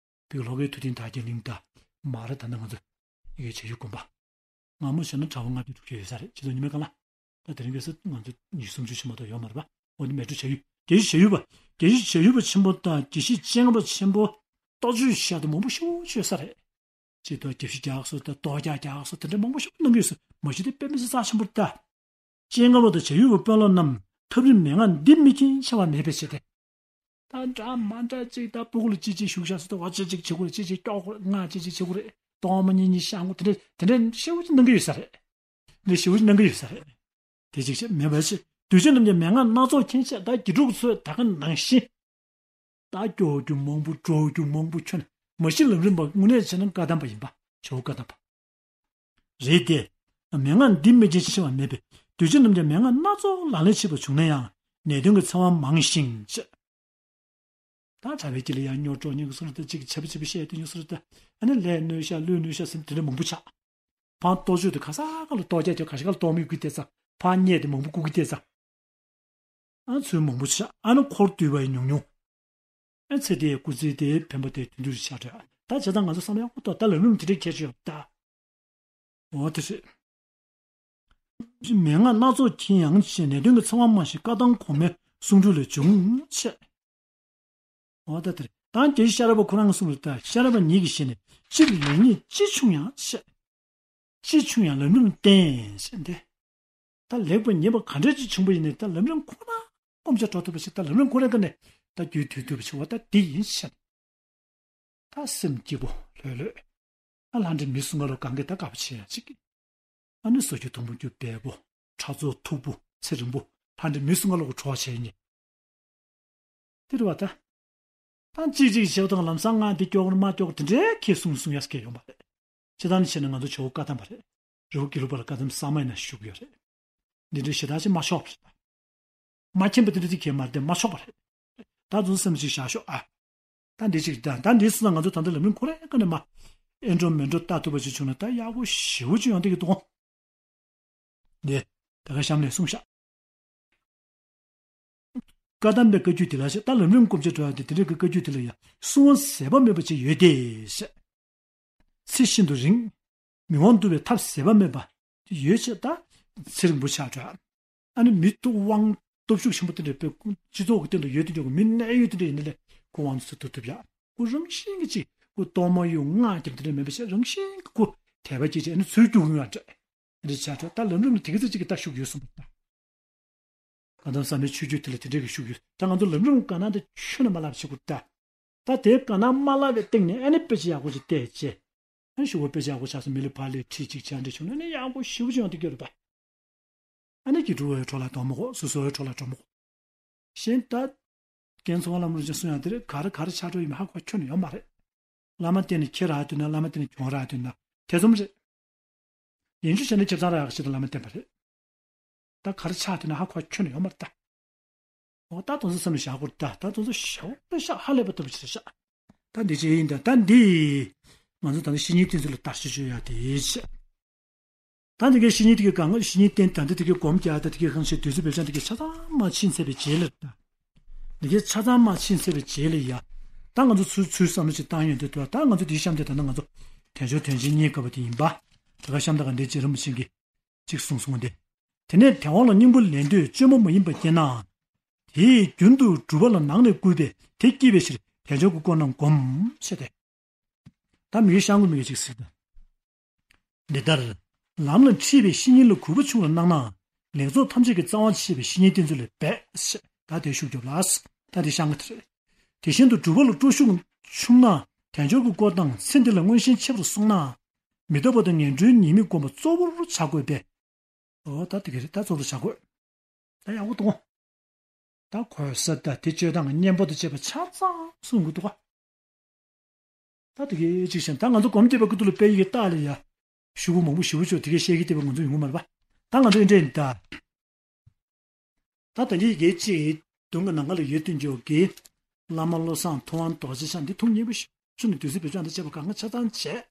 བོད་ཀྱི་ལྷོ་ཁའི་ཐུབ་བསྟན་དར་རྒྱས་གླིང་དང་མ་ར་ད་ནང་ང་ཚོ་ཡི་གེ་བྱ་ཡུལ་དགོན་པ། སྔ་མོ་བྱས་ན་གྲྭ་པ་ལྔ་བཅུ་དྲུག་ཅུ་ཡོད་ས་རེད། སྤྱི་ཚོགས་ཉི་མའི་སྒང་ལ། ད་དེ་རིང་ཁ་སང་ང་ཚོ་ཉི་ཤུ་སུམ་ཅུ་ཕྱིན་མ་གཏོགས་ཡོད་མ་རེད་པ། འོ་ནི་མལ་གྲོ་བྱ་ཡུལ། དགེ་བཤེས་བྱ་ཡུལ་པ། དགེ་བཤེས་བྱ་ཡུལ་པ་ཆེན་པོ་དང་དགེ་བཤེས་སྤྱན་སྔ་པ་ཆེན་པོ་གཏོ་བཅོས་བྱས་ཏེ་མང་པོ་ཞེ་པོ་ཅིག་ཡོད་ས་རེད། ཅིག་ཏུ་དགེ་བཤེས་རྒྱགས་སོ་དང་གཏོ་རྒྱག་རྒྱགས་སོ་དེ་འདྲ་མང་པོ་ཞེ་པོ་གནང་གི་ཡོད་ས་མ་གཞི་དེ་དཔེ་མི་སྲིད་རྩ་ཆེན་པོ་རེད་ད། སྤྱན་སྔ་པ་དང་བྱ་ཡུལ་པ་དཔོན་སློབ་རྣམས་ཐབས་རིམ་མན་ངག་འདི་མི་མཁྱེན་ཆེ་བ་མེད་པའི་ཕྱིར་ཏེ། ད་འདྲ་མ་འདྲ་ཅིག་ད་སྤུ་གུ་ལ་ཅི་ཅི་ཞུགས་བཞག་སུ་ད་བ་ཅི་ཅིག་བྱེད་དགོས་རེད། ཅི་ཅིག་སྐྱོག་དགོས་རེད། ང་ཅི་ཅིག་བྱེད་དགོས་རེད། གཏོར་མ་གཉིས་གཉིས་བཤམས་དགོས། དེ་འདྲ་དེ་འདྲ་ཞེ་པོ་ཅིག་གནང་གི་ཡོད་ས་རེད། འདི་ཞེ་པོ་ཅིག་གནང་གི་ཡོད་ས་རེད། དེ་ཅིག་བྱས་མེད་པ་ཞིག་གདུལ་བྱ་རྣམས་ཀྱི་མན་ངག་སྣ་ཚོགས་མཁྱེན་ཅེས་ད་དགེ་ཕྲུག་ཚོས་ད་ག་ནང་བཞིན། ད་སྐྱོག་རྒྱུ་མང་པོ་འགྲོ་རྒྱུ་མང་པོ་ཁྱོན་མ་གཞི་ལམ་རིམ་པ་དངོས་གནས་བྱས་ན་བཀའ་གདམས་པ་ཡིན་པ། ཇོ་བོ་བཀའ་གདམས་པ། རེད་དེ། མན་ངག་འདི་མི་མཁྱེན་ཆེ་བ་མེད་པས་གདུལ་བྱ་རྣམས་ཀྱི་མན་ངག་སྣ་ཚོགས་ལག་ལེན་བྱེད་པར་བྱུང་ན་ཡང་ནད་གདོན་གྱི་འཚེ་བ་མང་ཞིང་ཅི། ད་གྲྭ་པའི་དཀྱིལ་ལ་ཡང་སྨྱོ་སྤྲོ་སྙིང་གི་སོ་རུ་དེ་གཅིག་བྱ་བ་བྱ་བ་བཤད་དེ་སྨྱོ་སོ་རུ་དེ་ཨ་ནི་ལས་གནོད་ཤག་ལུས་གནོད་ཤག་ཟེར་དེ་འདྲ་མང་པོ་ཆགས། ཕར་གཏོ་བཅོས་དེ་ག་ས་ག་ལ་གཏོ་རྒྱག་རྒྱག་ག་ཤ་ག་ལ་གཏོར་མ་གུ་བལྟས་ཙང་ཕར་བསྙལ་དེ་མང་པོ་གུ་གུ་བལྟས་ཙང་། ཨ་ཚུལ་མང་པོ་ཆགས། ཨ་ནི་འཁོར་འདུས་པ་ཡི་ཉུང་ཉུང་། ཨ་ཚེ་འདིའི་སྐུ་ཚེ་དེའི་འཕེན་པ་དེ་དུས་འདིར་ཆགས་འགྲོ། ད་བྱས་ཙང་ང་ཚོ་བསམ་ཡག་པོ་ཏོ་ད་ལམ་རིམ་དེ་འདྲའི་ཁྱད་ཆོས་ཡོད་ད། འོ་དེ་རེད། མན་ངག་སྣ་ཚོགས་མཁྱེན་ཡང་ཆེ། ནད་གདོན་གྱི་འཚེ་བ་མང་ཞིང་བཀའ་གདམས་གོང་མའི་གསུང་སྒྲོས་ལས་བྱུང་ཆེ། འོ་ད་དེར་ད་དགེ་བཤེས་ཤེས་རབ་པ་ཁོ་རང་གི་གསུང་ལ་ད་ཤེས་རབ་པ་ཉིད་ཀྱི་ཞལ་ནས་སྤྱིར་ལེགས་ཉེས་ཅི་བྱུང་ཡང་ཆེ། ཅི་བྱུང་ཡང་ལམ་རིམ་བསྟེན་ཟེར་འདི། ད་ལེགས་པ་ཉེས་པ་ག་འདྲ་ཅིག་བྱུང་པ་ཡིན་ནའི་ད་ལམ་རིམ་ཁོ་ན་སྐོམ་ཆ་འགྲོ་ཐུབ་པ་ཞིག་ད་ལམ་རིམ་ཁོ་རའི་སྒང་ནས་ད་རྒྱུད་དུས་ཐུབ་པ་ཞིག་བ་ད་འདི་ཡིན་ཞེ་ན། ད་སེམས་སྐྱིད་པོ་ལྷོད་ལྷོད། ཨ་ལྷ་འདྲེ་མི་གསུམ་ཀ་ལ་གང་གིས་ད་དགའ་པོ་བྱེད་ཡ་ཅིག་ཨ་ནི་སོ་སྐྱེ་དུམ་བུ་རྒྱུ་འབེལ་པོ། ཁྲག་མཚོ་མཐུག་པོ་ཚེ་རིང་པོ། ལྷ་འདྲེ་མི་གསུམ་ཀ་ལ་གོ་གྲོགས་བྱེད་ཉེ། དེ་རེད་བ་ད། ད་གཅིག་གཅིག་བྱེད་དང་ལམ་སང་ང་འདི་སྐྱོག་མ་སྐྱོག་དེ་འདྲའི་ཁྱེད་གསུང་གསུང་ཡ་སྐད་ཡོང་བ་རེད། ཅི་ལྟར་ནི་བྱས་ན་ང་ཚོ་ཇོ་བོ་བཀའ་གདམས་པ་རེད། རི་བོ་དགེ་ལུགས་པ་ལ་བཀའ་གདམས་གསར་མ་ཡིན་ན་ཞུགས་ཡོད་རེད། འདི་འདྲའི་ཞེ་དྲག་ཅིག་མ་ཆོག་པ་རེད། མ་མཁྱེན་པ་དེ་འདྲ་ཅིག་གས་མ་རེད་དེ་མ་ཆོག་པ་རེད། ད་རྫུན་སེམས་ཅིག་བཞག་ཤོག་ཨ། ད་འདི་ཅིག་ད་ད་འདི་སུ་ལ་ང་ཚོ་ད་ལྟ་ལམ་རིམ་ཁོ་རའི་ཀ་ནས་མ། ཨེ་འགྲོ་མེ་འགྲོ་ལྟ་ཐུབ་པ་ཅིག་བྱུང་ན་ད་ཡག་པོ་ཞེ་པོ་ཅིག་ཡོང་བསྡད་ཀྱི་འདུག་འདི། ད་ག་གཤམ་ནས་གསུངས་ཤག་བཀའ་གདམས་པའི་བཀའ་བརྒྱུད་དེ་ལ་ཞེས་ད་ལམ་རིམ་སྐོར་ཅིག་འགྲོ་ཡ་དེ་དེ་འདྲའི་བཀའ་བརྒྱུད་དེ་ལ་ཡང་སྲུང་བ་ཟད་པ་མེད་པ་ཅིག་ཡོད་དེ་ཞེས། ཚེ་ཤིན་ཏུ་རིང་། མི་དབང་འདུལ་བའི་ཐབས་ཟད་པ་མེད་པ་ཡོད་ཅེས་ད་ཚེ་རིང་པོ་ཆགས་འགྲོ། ཨ་ནི་མི་ཐུབ་དབང་སྟོབས་ཤུགས་ཆེན་པོ་དེ་འདྲ་བོད་སྤྱི་ཚོགས་ཀྱི་སྟེང་དུ་ཡོད་དེ་འདྲ་མི་གནས་ཡོད་དེ་འདྲ་ཡིན་ན་ལས་ཁོ་དབང་དུ་བསྡུ་ཐུབ་ཡ། ཁོ་རང་བཞིན་གྱི་ཅིག་ཁོ་གཏོར་མ་ཡོད་སྔགས་རྒྱབ་དེ་འདྲ་མེད་པ་ཞིག་རང་བཞིན་གྱི་ཁོ་དད་པ་སྐྱེས་ཅིག་ཨ་ནི་ཚུར་རྒྱུག་ཡོང་ཡ་འདྲ། འདི་བྱ་ཐོག་ད་ལམ་རིམ་ལ་དེ་ག་ཚོད་ཅིག་གི་ད་ཤུགས་ཡོད་གསུངས་པ་ད། གང་ལྟར་བསམ་པའི་ཆོས་བརྒྱུད་དེ་ལ་དེ་འདྲའི་གི་ཤུགས་ཡོད་ད་ང་ཚོ་ལམ་རིམ་ག་ན་དེ་ཆོས་ན་མ་ལབ་བྱེད་དགོས་ད། ད་དེ་ག་ན་མ་ལབ་པའི་སྟེང་ནས་ཨ་ནི་དཔེ་ཆ་ཡག་པོ་ཅིག་བལྟས་བྱས། ཨ་ནི་ཞུ་བ་དཔེ་ཆ་ཡག་པོ་ཆགས་སོང་མི་ལ་ཕར་ལས་ཁྲིད་ཅིག་བྱ་འདྲ་བྱུང་ན་ཨ་ནི་ཡག་པོ་ཞེ་པོ་ཅིག་ཡོང་དེ་གི་རེད་པ། ཨ་ནི་དགེ་ཕྲུག་བའི་འཕྲོ་ལ་གཏོང་མ་དགོས་སོ་སོའི་འཕྲོ་ལ་འགྲོ་མ་དགོས། གཞན་ད། རྒན་ཚོ་བ་ལམ་རིམ་ཅན་གསུང་ཡང་དེ་རེད་ག་རེ་ག་རེ་ཆགས་འགྲོ་ཡིན་མིན་ཧ་གོ་ཁྱོན་ནས་ཡོད་མ་རེད། བླ་མ་བསྟེན་ནས་ཁྱེད་རག་དུས་ན་བླ་མ་བསྟེན་ནས་གྱོང་རག་དུས་ན། ཐེ་ཚོམ་རེད། ཡིན་རྒྱུ་བྱས་ན་ཁྱབ་ཚང་རག་ཡག་ཞིག་ཏུ་བླ་མས་བསྟན་པ་རེད། ད་ག་རེ་ཆགས་དེ་ན་ཧ་གོ་ཁྱོན་ནས་ཡོད་མ་རེད་ད། འོ་ད་དེ་ཚོ་སེམས་ལ་བཞག་དགོས་རེད་ད། ད་དེ་ཚོ་ཞེ་པོ་ཞེ་ཧ་ལས་པ་ལྟ་བུ་ཞིག་རེད་ཤག་ད་འདི་ཅི་ཡིན་ད། ད་འདི་ང་ཚོ་ད་ནི་བཤེས་གཉེན་བསྟེན་ཚུལ་ལ་བརྟག་ཞིབ་བྱེད་ཡག་དེ་ཆེ། ད་འདི་གའི་བཤེས་གཉེན་དེ་གའི་གང་བཤེས་གཉེན་བསྟེན། ད་འདི་དེ་གའི་སྒོམ་རྒྱག་ད་དེ་གའི་གང་བྱེད། དུས་ཚོད་བེད་སྤྱོད་དེ་གའི་ཆ་ཚང་མ་ཕྱིན་ཚར་བའི་རྗེས་ལ་ད། དེ་གའི་ཆ་ཚང་མ་ཕྱིན་ཚར་བའི་རྗེས་ལ་ཡ། ད་ང་ཚོ་ཚུར་ཚུར་བསམ་བློ་ཅིག་བཏང་ཡོང་དུས་ད་ད་ང་ཚོ་དེའི་གཤམ་དེ་ད་ནི་ང་ཚོ་དལ་འབྱོར་དོན་ཆེན་རྙེད་དཀའ་བ་དེ་ཡིན་པ། ད་ག་གཤམ་ད་ག་འདི་རྗེ་རིན་པོ་ཆེ་གིས་ཅིག་གསུངས་སོང་སྟེ། དེ་ནས་དལ་བ་ལ་སྙིང་པོ་ལེན་འདོད་བཅོས་མ་མ་ཡིན་པ་སྐྱེས་ནའང་། དེས་རྒྱུན་དུ་སྒྲུབ་པ་ལ་ནང་ནས་བསྐུལ་བས་དེ་སྐྱེས་པའི་ཕྱིར་དལ་འབྱོར་གྱི་དཀོར་རྣམས་བསྒོམ་ཞེས་ཏེ། ད་མི་གི་ཤང་གུ་མི་གི་ཅིག་ཟེར་ད། འདི་ལྟར། ལམ་ལ་ཁྲིད་པའི་བཤེས་གཉེན་ལ་གུས་པ་ཆུང་བར་གནང་ནའང་ལེགས་ཚོགས་ཐམས་ཅད་ཀྱི་རྩ་བ་ཆེ་བའི་བཤེས་གཉེན་བསྟེན་ཚུལ་ལ་འབད་ཞེས་ད་དེ་ཤུགས་རྒྱོབ་ལ། ད་དེ་ཤང་གུ་དེ་རེད། དེ་བཞིན་དུ་སྒྲུབ་པ་ལ་སྤྲོ་ཤུགས་ཆུང་ནའང་དལ་འབྱོར་གྱི་དཀོར་དང་ཚེ་འདི་ལ་མངོན་ཞེན་ཆེ་བར་སོང་ནའང་མི་ལྟ་བ་དང་ངན་འགྲོའི་ཉེས་དམིགས་བསྒོམ་པ་གཙོ་བོར་བྱ་དགོས་པས། འོ་ད་དེ་ག་རེད། ད་གཙོ་བོར་བྱ་དགོས། ད་ཡག་པོ་འདུག་ད་གོ་ས་ད་དེ་སྤྱོད་སྟངས་ཀྱི་གཉེན་པོ་དང་བཅས་པ་ཆ་ཚང་གསུང་གི་འདུག་ག་ད་དེ་གའི་ཅིག་བྱས་ད་ང་ཚོ་སྒོམ་བསྡད་པ་ཀུན་ཏུ་ལ་དཔེ་ཡི་གེ་ལྟ་ལ་ཡ། ཞུ་བོ་མང་པོ་ཞུ་བོ་ཆོག་དེ་གའི་བཤད་ཀྱི་བསྡད་པ་ང་ཚོ་ཡོང་གི་མ་རེད་པ། ད་ང་ཚོ་ཨེ་འདྲས་ཡིན་ད། ད་ད་གའི་གའི་ཅིག་དུང་གི་ནང་ག་ལ་ཡོད་དུ་འཇོག་གི། བླ་མ་བློ་བཟང་ཐུབ་དབང་རྡོ་རྗེ་འཆང་འདི་ཐུགས་མཉེས་པོ་ཞུ་ནས་དུས་ཚོད་བེད་སྤྱོད་འདི་བྱས་པ་གང་ག་ཆ་ཚང་བྱས།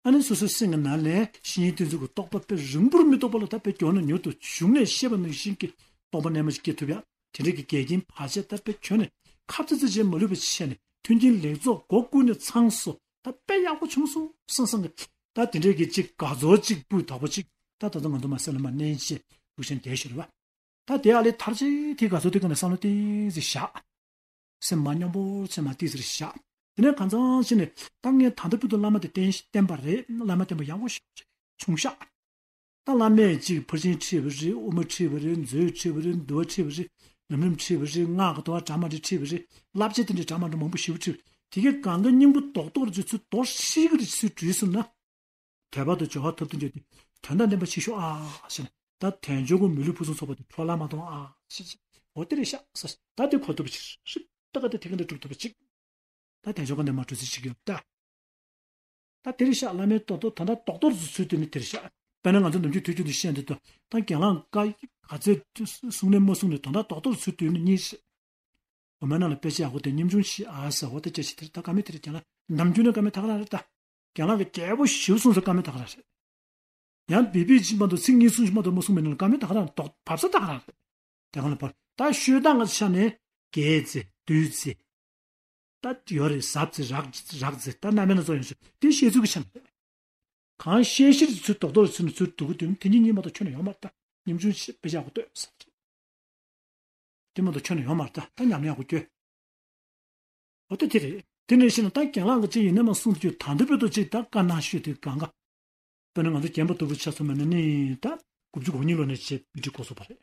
ཨ་ནི་སོ་སོའི་སེམས་ཀྱི་ནང་ནས་བཤེས་གཉེན་བསྟེན་ཚུལ་གྱི་རྟོགས་པ་དཔེ་རིང་པོར་མི་རྟོགས་པ་ལ་ད་དཔེ་མགྱོགས་ན་མྱུར་དུ་གཞུང་ནས་བཤད་པ་ནང་བཞིན་གྱི་རྟོགས་པ་རྣལ་མ་ཞིག་སྐྱེ་ཐུབ་ཡ། དེ་འདྲའི་གི་འགལ་རྐྱེན་བར་ཆད་ད་དཔེ་ཁྱོན་ནས་ཁ་ཙི་ཙི་བྱས་མ་ལུས་པ་བྱས་ནས་མཐུན་རྐྱེན་ལེགས་ཚོགས་སྒོ་ཀུན་ནས་ཚང་སོ། ད་དཔེ་ཡག་པོ་བྱུང་སོང་བསམ་བསམ་གི། ད་དེ་འདྲའི་གི་ཅིག་དགའ་ཚོར་ཅིག་སྤུས་དག་པོ་ཅིག་ད་ད་ལྟ་ང་ཚོ་མ་སེམས་ལ་མ་མནན་བྱས་ཕུགས་ཆེན་བསྡད་ཤོར་བ། ད་དེ་ཨ་ལས་ཐར་ཅིག་དེ་དགའ་ཚོར་དེ་ག་ནས་བསམ་བློ་ཏོག་ཙམ་བཞག་སེམས་མ་སྙོམས་པོ་བྱས་མ་ཏོག་ཙམ་བཞག་དེ་ནས་གང་ཚང་ཕྱིན་ནས་ད་ངས་ད་ལྟ་བར་དུ་བླ་མ་དེ་བསྟེན་བསྟེན་པ་རེད། བླ་མ་བསྟེན་པ་ཡག་པོ་ཞེ་པོ་ཅིག་བྱུང་ཤག་ད་བླ་མས་ཅིག་ཕར་ཕྱིན་ཁྲིད་པ་རེད། དབུ་མ་ཁྲིད་པ་རེད། མཛོད་ཁྲིད་པ་རེད། འདུལ་བ་ཁྲིད་པ་རེད། ལམ་རིམ་ཁྲིད་པ་རེད། སྔགས་ཀྱི་དོ་བ་གྲངས་མང་ཅིག་ཁྲིད་པ་རེད། བསླབ་བྱ་དེ་འདྲའི་གྲངས་མང་པོ་ཞེ་པོ་ཁྲིད་པ་དེ་གའི་གང་ག་སྙིང་པོ་རྡོག་རྡོག་རེ་ཚུར་རྡོག་ཧྲིལ་གི་རེ་ཚུར་འགྲུལ་སོང་ན། དད་པ་དང་སྦྱོར་བ་ཐོབ་ཐུབ་རྒྱུ་དེ་དོན་དང་ལྡན་པ་ཆེ་ཤོས་ཨ་ཟེར་ནས་ད་དལ་འབྱོར་གྱི་མི་ལུས་ཕུན་སུམ་ཚོགས་པ་དེ་འཕྲོ་བརླག་མ་གཏོང་ཨ་ཟེར་ཟེར། འོ་དེ་རེད་ཤག་ཟེར། ད་དེ་གོ་ཐུབ་པ་ཅིག་རེད། ད་ག་དེ་དེ་ག་འདྲ་སྒྲུབ་ཐུབ་པ་ཅིག་ད་དལ་འབྱོར་གྱི་འདི་མ་གྲུབ་ཚུལ་ཅིག་ཡོད་ད། ད་དེ་རེད་ཤག་བླ་མའི་ཏོག་ཏོག་ད་ལྟ་རྡོག་རྡོག་ཚུལ་དུ་ནི་དེ་རེད་ཤག་དཔེར་ན་ང་ཚོ་ནམ་རྒྱུན་དུས་རྒྱུན་དུ་བཤད་འདི་ལྟ་ད་རྒན་ལགས་བཀའ་ག་ཚད་གསུང་ནས་མ་གསུང་ནས་ད་ལྟ་རྡོག་རྡོག་ཚུལ་དུ་ནི་གཉིས་ཤིག་འོ་མ་ན་ལ་དཔེ་ཆ་ཡག་པོ་དེ་སྙོམས་ཆུང་ཞིག་ཨ་ཟེར། འོ་ད་ཅི་ཞིག་དེ་རེད། ད་བཀའ་མོལ་དེ་རེད། རྒན་ལགས་ནམ་རྒྱུན་ནས་བཀའ་མོལ་ད་ག་རང་རེད་ད། རྒན་ལགས་ཀྱིས་རྒྱལ་པོ་ཞིག་གསུངས་ཟེར་བཀའ་མོལ་ད་ག་རང་རེད། ཡང་བི་བི་ཅིག་མ་གཏོགས་ཚིག་གཉིས་གསུམ་ཞིག་མ་གཏོགས་མ་གསུངས་མེད་ན་བཀའ་མོལ་ད་ག་རང་རྡོག་བབས་ས་ད་ག་རང་རེད། དེ་ག་ལ་བར་ད་ཤོད་སྟངས་ཀྱི་ཆ་ནས་རྒྱས་ཚེ་བསྡུས་ཚེ། ད་ཡོད་རེད། ཟབ་ཚེ་རགས་རགས་ཚེ་ད་རྣམ་པ་སྣ་ཚོགས་ཡོང་ཤོད་དེ་བཤད་ཚུལ་གྱི་ཆ་ནས་རེད། གང་བཤད་གཞིར་ཚུར་རྡོག་རྡོག་ཚུར་ནས་ཚུར་འདུག་གི་དུས་དེ་གཉིས་གཉིས་མ་གཏོགས་ཁྱོན་ནས་ཡོང་མ་རེད། ད་སྙོམས་ཆུང་ཞིག་དཔེ་ཆ་ཡག་པོ་ལྟོས་ཟེར་རེད། དེ་མ་གཏོགས་ཁྱོན་ནས་ཡོང་མ་རེད། ད་ད་ཉམས་ལེན་ཡག་པོ་སྐྱོན། འོ་ད་དེ་རེད། དེ་ནས་ཤི་ན་ད་རྒན་ལགས་ཀྱི་ཅིག་ཡིན་ན་མ་གསུང་རྒྱུ་ད་འདི་བོད་དུ་ཅིག་ད་བཀའ་གནང་ཤོད་དུས་གང་ག་དཔེར་ན་ང་ཚོ་རྒན་པ་ལྟ་བུ་ཆ་ཚང་མ་ནི་ནི་ད་དགུ་བཅུ་གོ་གཉིས་ལོ་ནས་བྱས་པི་ཊི་འགོ་ཚུགས་པ་རེད།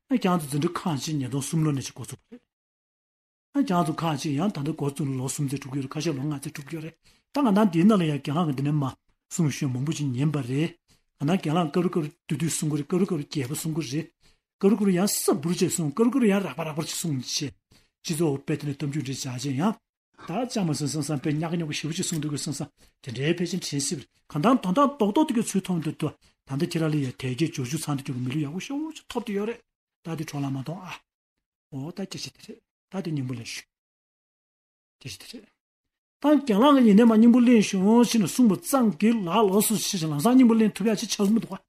ཨ་ཁྱང་ཚོ་འཛིན་གྲྭ་ཁག་ཅིག་ཉིས་སྟོང་གསུམ་ལོ་ནས་ཅིག་འགོ་ཚུགས་པ་རེད། ཨ་ཁྱང་ཚོ་ཁག་ཅིག་ཡང་ད་ལྟ་འགོ་བཙུགས་ནས་ལོ་གསུམ་ཙམ་འགྲོ་གི་ཡོད་རེད། ཁ་ཤས་ལོ་ལྔ་ཙམ་འགྲོ་གི་ཡོད་རེད། ད་ང་ད་འདིའི་ནང་ལ་ཡང་རྒན་ལགས་ཀྱི་འདི་ནས་མ་གསུང་ཤོད་མང་པོ་ཅིག་ཉན་པ་རེད། ང་ད་རྒན་ལགས་སྐབས་རེ་སྐབས་རེ་བསྡུས་བསྡུས་གསུང་གི་རེད། སྐབས་རེ་སྐབས་རེ་རྒྱས་པ་གསུང་གི་རེད། སྐབས་རེ་སྐབས་རེ་ཡང་ས་འབུར་བྱས་གསུང་། སྐབས་རེ་སྐབས་རེ་ཡང་རགས་པ་རགས་པ་ཅིག་གསུང་བྱས། སྤྱི་ཚོགས་འོག་དཔེ་དེ་ནས་གཏམ་རྒྱུད་འདྲ་བྱ་བྱས་ཡང་། ད་ཅང་མ་སོང་བསམ་བསམ་དཔེ་ཉག་གི་ཉོག་གི་ཞེ་པོ་ཅིག་གསུང་འདུག་གི་བསམ་བསམ་དེ་འདྲའི་ཕལ་ཆེར་དྲན་སྲིད་པ་རེད། གང་ལྟར་དོན་དག་རྡོག་རྡོག་དེ་གའི་ཚུལ་མཐོང་དུས་ད་ད་ལྟ་ཁྱེད་རང་ལ་ཡང་དལ་བརྒྱད་སྦྱོར་བཅུ་ཚང་དུ་གྱུར་པའི་མི་ལུས་ཡག་པོ་ཞེ་པོ་ཅིག་ཐོབ་བསྡད་ཡོད་རེད། ད་དེ་འཕྲོ་བརླག་མ་གཏོང་ཨ། འོ་ད་སྐད་ཆ་དེ་རེད། ད་དེ་སྙིང་པོ་ལེན་ཞུ། སྐད་ཆ་དེ་རེད། ད་རྒན་ལགས་ཀྱིས་ཡིན་ནའི་མ་སྙིང་པོ་ལེན་ཞུ་འོང་ཕྱིན་ནས་གསུངས་པ་ཙམ་གྱིས་ལགས་ལགས་སོ་ཞེས་ལམ་སང་སྙིང་པོ་ལེན་ཐུབ་ཡག་ཅིག་ཆགས་མི་འདུག་ག་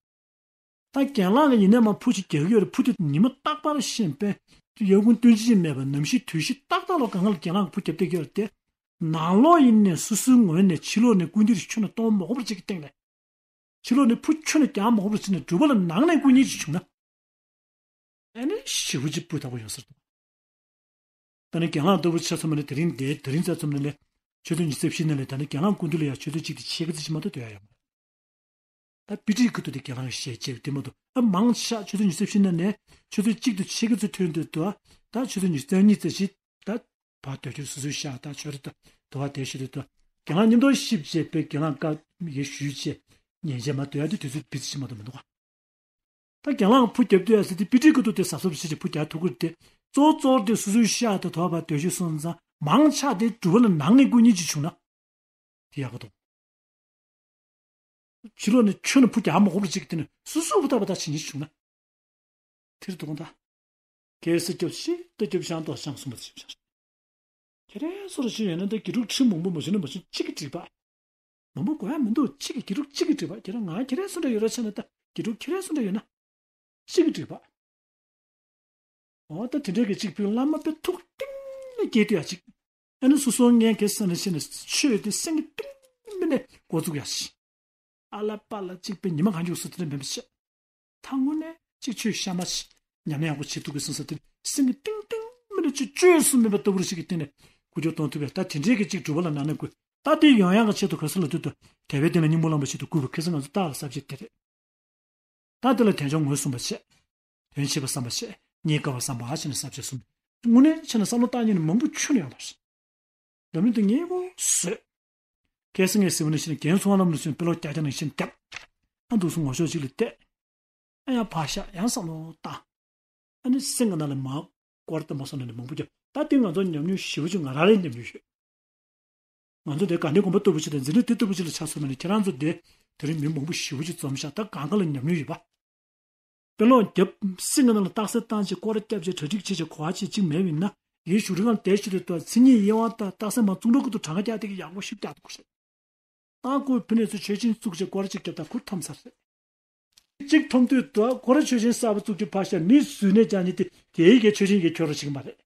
ད་རྒན་ལགས་ཀྱིས་ཡིན་ནའི་མ་ཕུ་ཅིག་རྒྱག་གི་ཡོད་རེད། ཕུ་དེ་ཉི་མ་རྟག་པར་ཤེས་པས་དབྱར་དགུན་སྟོན་དཔྱིད་མེད་པར་ནམ་ཞིག་དུས་བཞི་ཏག་ཏག་ལོ་གང་ག་ལ་རྒན་ལགས་ཀྱིས་ཕུ་རྒྱབ་བསྡད་ཀྱི་ཡོད་རེད་དེ། ནང་ལོགས་ཡིན་ནའི་སོ་སོའི་ངོས་ནས་ཕྱི་ལོགས་ནས་སྐུ་འདིར་ཁྱོན་ནས་གཏོང་མ་དགོས་པར་བྱེད་ཀྱི་སྟེང་ནས། ཕྱི་ལོགས་ནས་ཕུ་ཁྱོན་ནས་རྒྱག་མ་དགོས་པར་བྱས་ནས་སྒྲུབ་པ་ལ་ནང་ནས་སྐུ་ཉིད་ཅིག་བྱུང་ན། ཨ་ནི་ཞེ་པོ་ཅིག་སྤུས་དག་པོ་ཡོང་ས་རེད་འདུག་ད་ནི་རྒན་ལགས་ལྟ་བུ་ཆ་ཚང་མ་ནི་དེ་རིང་འདིར་དེ་རིང་ཙམ་ཙམ་ནས་ལས་ཆུ་ཚོད་ཉི་ཤུ་རྩ་བཞི་ནས་ལས་ད་ནི་རྒན་ལགས་སྐུ་མདུན་ལ་ཡང་ཆུ་ཚོད་གཅིག་དང་ཕྱེད་ཀ་ཙམ་ཞིག་མ་གཏོགས་སྡོད་ཡ་ཡོད་མ་རེད། ད་དཔེ་ཁྲིད་ཁུལ་དུ་དེ་རྒན་ལགས་ཞལ་མཇལ་དེ་མ་གཏོགས་ཨ་མང་ཆེ་ཆུ་ཚོད་ཉི་ཤུ་རྩ་བཞི་ནས་ནས་ཆུ་ཚོད་གཅིག་དང་ཕྱེད་ཀ་ཙམ་ཐོན་དུས་དུ་ད་ཆུ་ཚོད་ཉི་ཤུ་རྩ་གཉིས་ཙམ་ཞིག་ད་བར་སྡོད་རྒྱུ་སོ་སོའི་ཤག་ད་ཆོས་རེད་ད་དུ་བ་དེ་ཞུ་དུས་དུ་རྒན་ལགས་མཉམ་དུ་གཤིབ་བྱས་པའི་རྒན་ལགས་བཀའ་ཡེ་ཞུས་བྱས་ཉན་བྱས་མ་སྡོད་ཡ་དེ་དུས་ཚོད་སྤུས་ཚད་ཅིག་མ་གཏོགས་མི་འདུག་ག་ད་རྒན་ལགས་ཕུ་རྒྱབ་སྡོད་ཡ་ཟེར་དེ་དཔེ་ཁྲིད་ཁུལ་དུ་དེ་གཟབ་གཟབ་བྱས་ཏེ་ཕུ་རྒྱག་ཐུབ་ཀྱི་རེད་དེ། གཙོ་བོ་གཙོ་བོ་དེ་སོ་སོའི་ཤག་དང་དུ་བ་བར་སྡོད་རྒྱུ་སོང་ཙང་མང་ཆེ་དེ་སྒྲུབ་པ་ལ་ནང་ནས་སྐུ་ཉིད་ཅིག་བྱུང་ན། དེ་ཡག་གི་འདུག་ཕྱི་ལོགས་ནས་ཁྱོན་ནས་ཕུ་རྒྱག་མ་དགོས་པ་ཅིག་དེ་ནས་སོ་སོ་ཕུ་ཐག་པ་ཐག་བྱེད་ཉེན་བྱུང་ན། དེར་དུ་གོང་ད། གལ་སྲིད་སྐྱོབ་ཤི་ཏུ་སྐྱོབ་ཤང་ཏོག་ཤང་གསུམ་པ་ཞིབ་ཤང་། ཁྱེད་རང་སོ་རུ་ཤི་ཡོད་ན་ད་དགེ་ཕྲུག་ཁྲི་མང་པོ་མ་ཤི་ན་མ་ཤི་གཅིག་གིས་འགྲིག་པ། མང་པོ་དགོས་ཡ་མི་འདུག་གཅིག་གིས་དགེ་ཕྲུག་གཅིག་གིས་འགྲིག་པ། ཁྱེད་རང་ང་ཁྱེད་རང་སུ་འདྲ་ཡོད་ར་ཆ་ན་ད་དགེ་ཕྲུག་ཁྱེད་རང་སུ་འདྲ་ཡོད་ན། གཅིག་གིས་འགྲིག་པ། འོ་ད་དེ་འདྲའི་གི་གཅིག་ཕུལ་བླ་མ་དཔེ་ཐུགས་གཏིང་ནས་དགྱེས་ཏེ་ཡ་གཅིག་ཨ་ནི་སོ་སོ་ངན་གེ་ས་ནས་ཤི་ནས་ཆོས་དེ་སེམས་ཀྱི་གཏིང་མི་ནས་འགོ་བཙུགས་ཡ་ཞིག་ཨ་ལ་པ་ལ་གཅིག་པའི་ཉི་མ་གང་བྱུང་སུ་དེ་འདྲ་མེད་པ་བྱས། ད་དངོས་གནས་གཅིག་ཆོས་གཤའ་མ་ཞིག་ཉམས་ལེན་ཡག་པོ་བྱེད་ཐུབ་དགོས་བསམ་ས་དེ་སེམས་ཀྱི་གཏིང་གཏིང་མི་ནས་ཆོས་བཅོས་སུ་མེད་པ་ལྟ་བུར་ཞིག་གི་སྟེང་ནས་འགུལ་སྐྱོད་གཏོང་ཐུབ་པས། ད་དེ་འདྲའི་གི་གཅིག་སྒྲུབ་པ་ལ་ནང་ནས་དགོས། ད་དེ་ཡོང་ཡག་གི་ཆེད་དུ་ག་ས་ལ་དུས་དུ་དད་པའི་སྟེང་ལ་སྙིང་པོ་བླངས་པ་ཞིག་ཏུ་བསྐུལ་བ་ཁ་སང་ང་ཚོ་བརྟག་ལ་གཟབ་བྱེད་དེ་རེད། ད་དེ་ལ་དལ་འབྱོར་ངོས་བཟུང་བ་བྱས། དོན་བྱེད་པ་བསམ་པ་བྱས། རྙེད་དཀའ་བ་བསམ་པ་བྱས་ནས་བསམ་བྱས་གསུམ། དངོས་གནས་བྱས་ན་བསམ་བློ་བཏང་ཉིན་མང་པོ་ཆུ་ནས་ཡོང་བ་རེད། ལམ་རིམ་དེ་ངེས་པོ་བཟོས། ཁ་སང་ངས་ཟེར་བ་ནང་བཞིན་རྒན་ཚོང་ལམ་ནས་བྱུང་དཔེ་ཀློག་རྒྱག་རྒྱག་ནང་བཞིན་བརྒྱབ། ཨ་འདུག་སོང་ངོ་ཤོག་ཅིག་ལ་བལྟས། ཨ་ཡང་ཕར་བཞག་ཡང་བསམ་བློ་བཏང་། ཨ་ནི་སེམས་ཀྱི་ནང་ལ་མར་སྐོར་བཏང་པ་སོང་ནས་མང་པོ་རྒྱབ། ད་དེ་ང་ཚོ་ཉམས་མྱོང་ཞེ་པོ་ཅིག་ང་རང་རེ་ཉམས་མྱོང་ཡོད། ང་ཚོ་དེ་དགའ་ལྡན་དགོན་པ་ལྟ་བུ་ཅིག་དང་འཛིན་གྲྭ་དེ་ལྟ་བུ་ཅིག་ལ་ཆ་མཚོན་པ་ནི་ཁྱེད་རང་ཚོ་དེ་དེ་རིང་མི་མང་པོ་ཞེ་པོ་ཅིག་འཛོམས་ཤག་ད་གང་ག་ལ་ཉམས་མྱོང་ཡོད་པ། དཔེ་ཀློག་རྒྱབ། སེམས་ཀྱི་ནང་ལ་རྟགས་གསལ་བཏང་བྱས་སྐོར་ར་བརྒྱབ་བྱས་གྲ་སྒྲིག་བྱས་བྱས་གོ་བ་བྱས་གཅིག་མེད་པ་ཡིན་ན། ཡེ་ཞུ་རི་ཁང་དེ་ཞིག་ཏུ་ཏོ་མཚན་ཉིད་དབྱེ་བ་ལྟ་རྟགས་གསལ་མ་བཙུགས་འགྲོ་ཀུ་ཏུ་གྲངས་ཀ་རྒྱག་དེ་གི་ཡག་པོ་ཞིབ་རྒྱག་ཏུ་གོ་ཤེས། ཏང་སྐུ་ཕུ་ནས་ཚུར་ཆོས་ཆེན་བཙུགས་བྱས་སྐོར་ར་གཅིག་བརྒྱབ་དང་ཁུར་ཐོམ་ཚར་རེད། གཅིག་ཐོམ་དུས་ཏོ་ཁོ་ར་ཆོས་ཆེན་གསར་པ་བཙུགས་རྒྱུ་ཕར་བཞག་མི་བཟོས་ནས་ཀྱང་ཉིད་དེ་དེའི་གི་ཆོས་ཆེན་གྱི་ཁྱོད་ར་ཞིག་མ་རེད།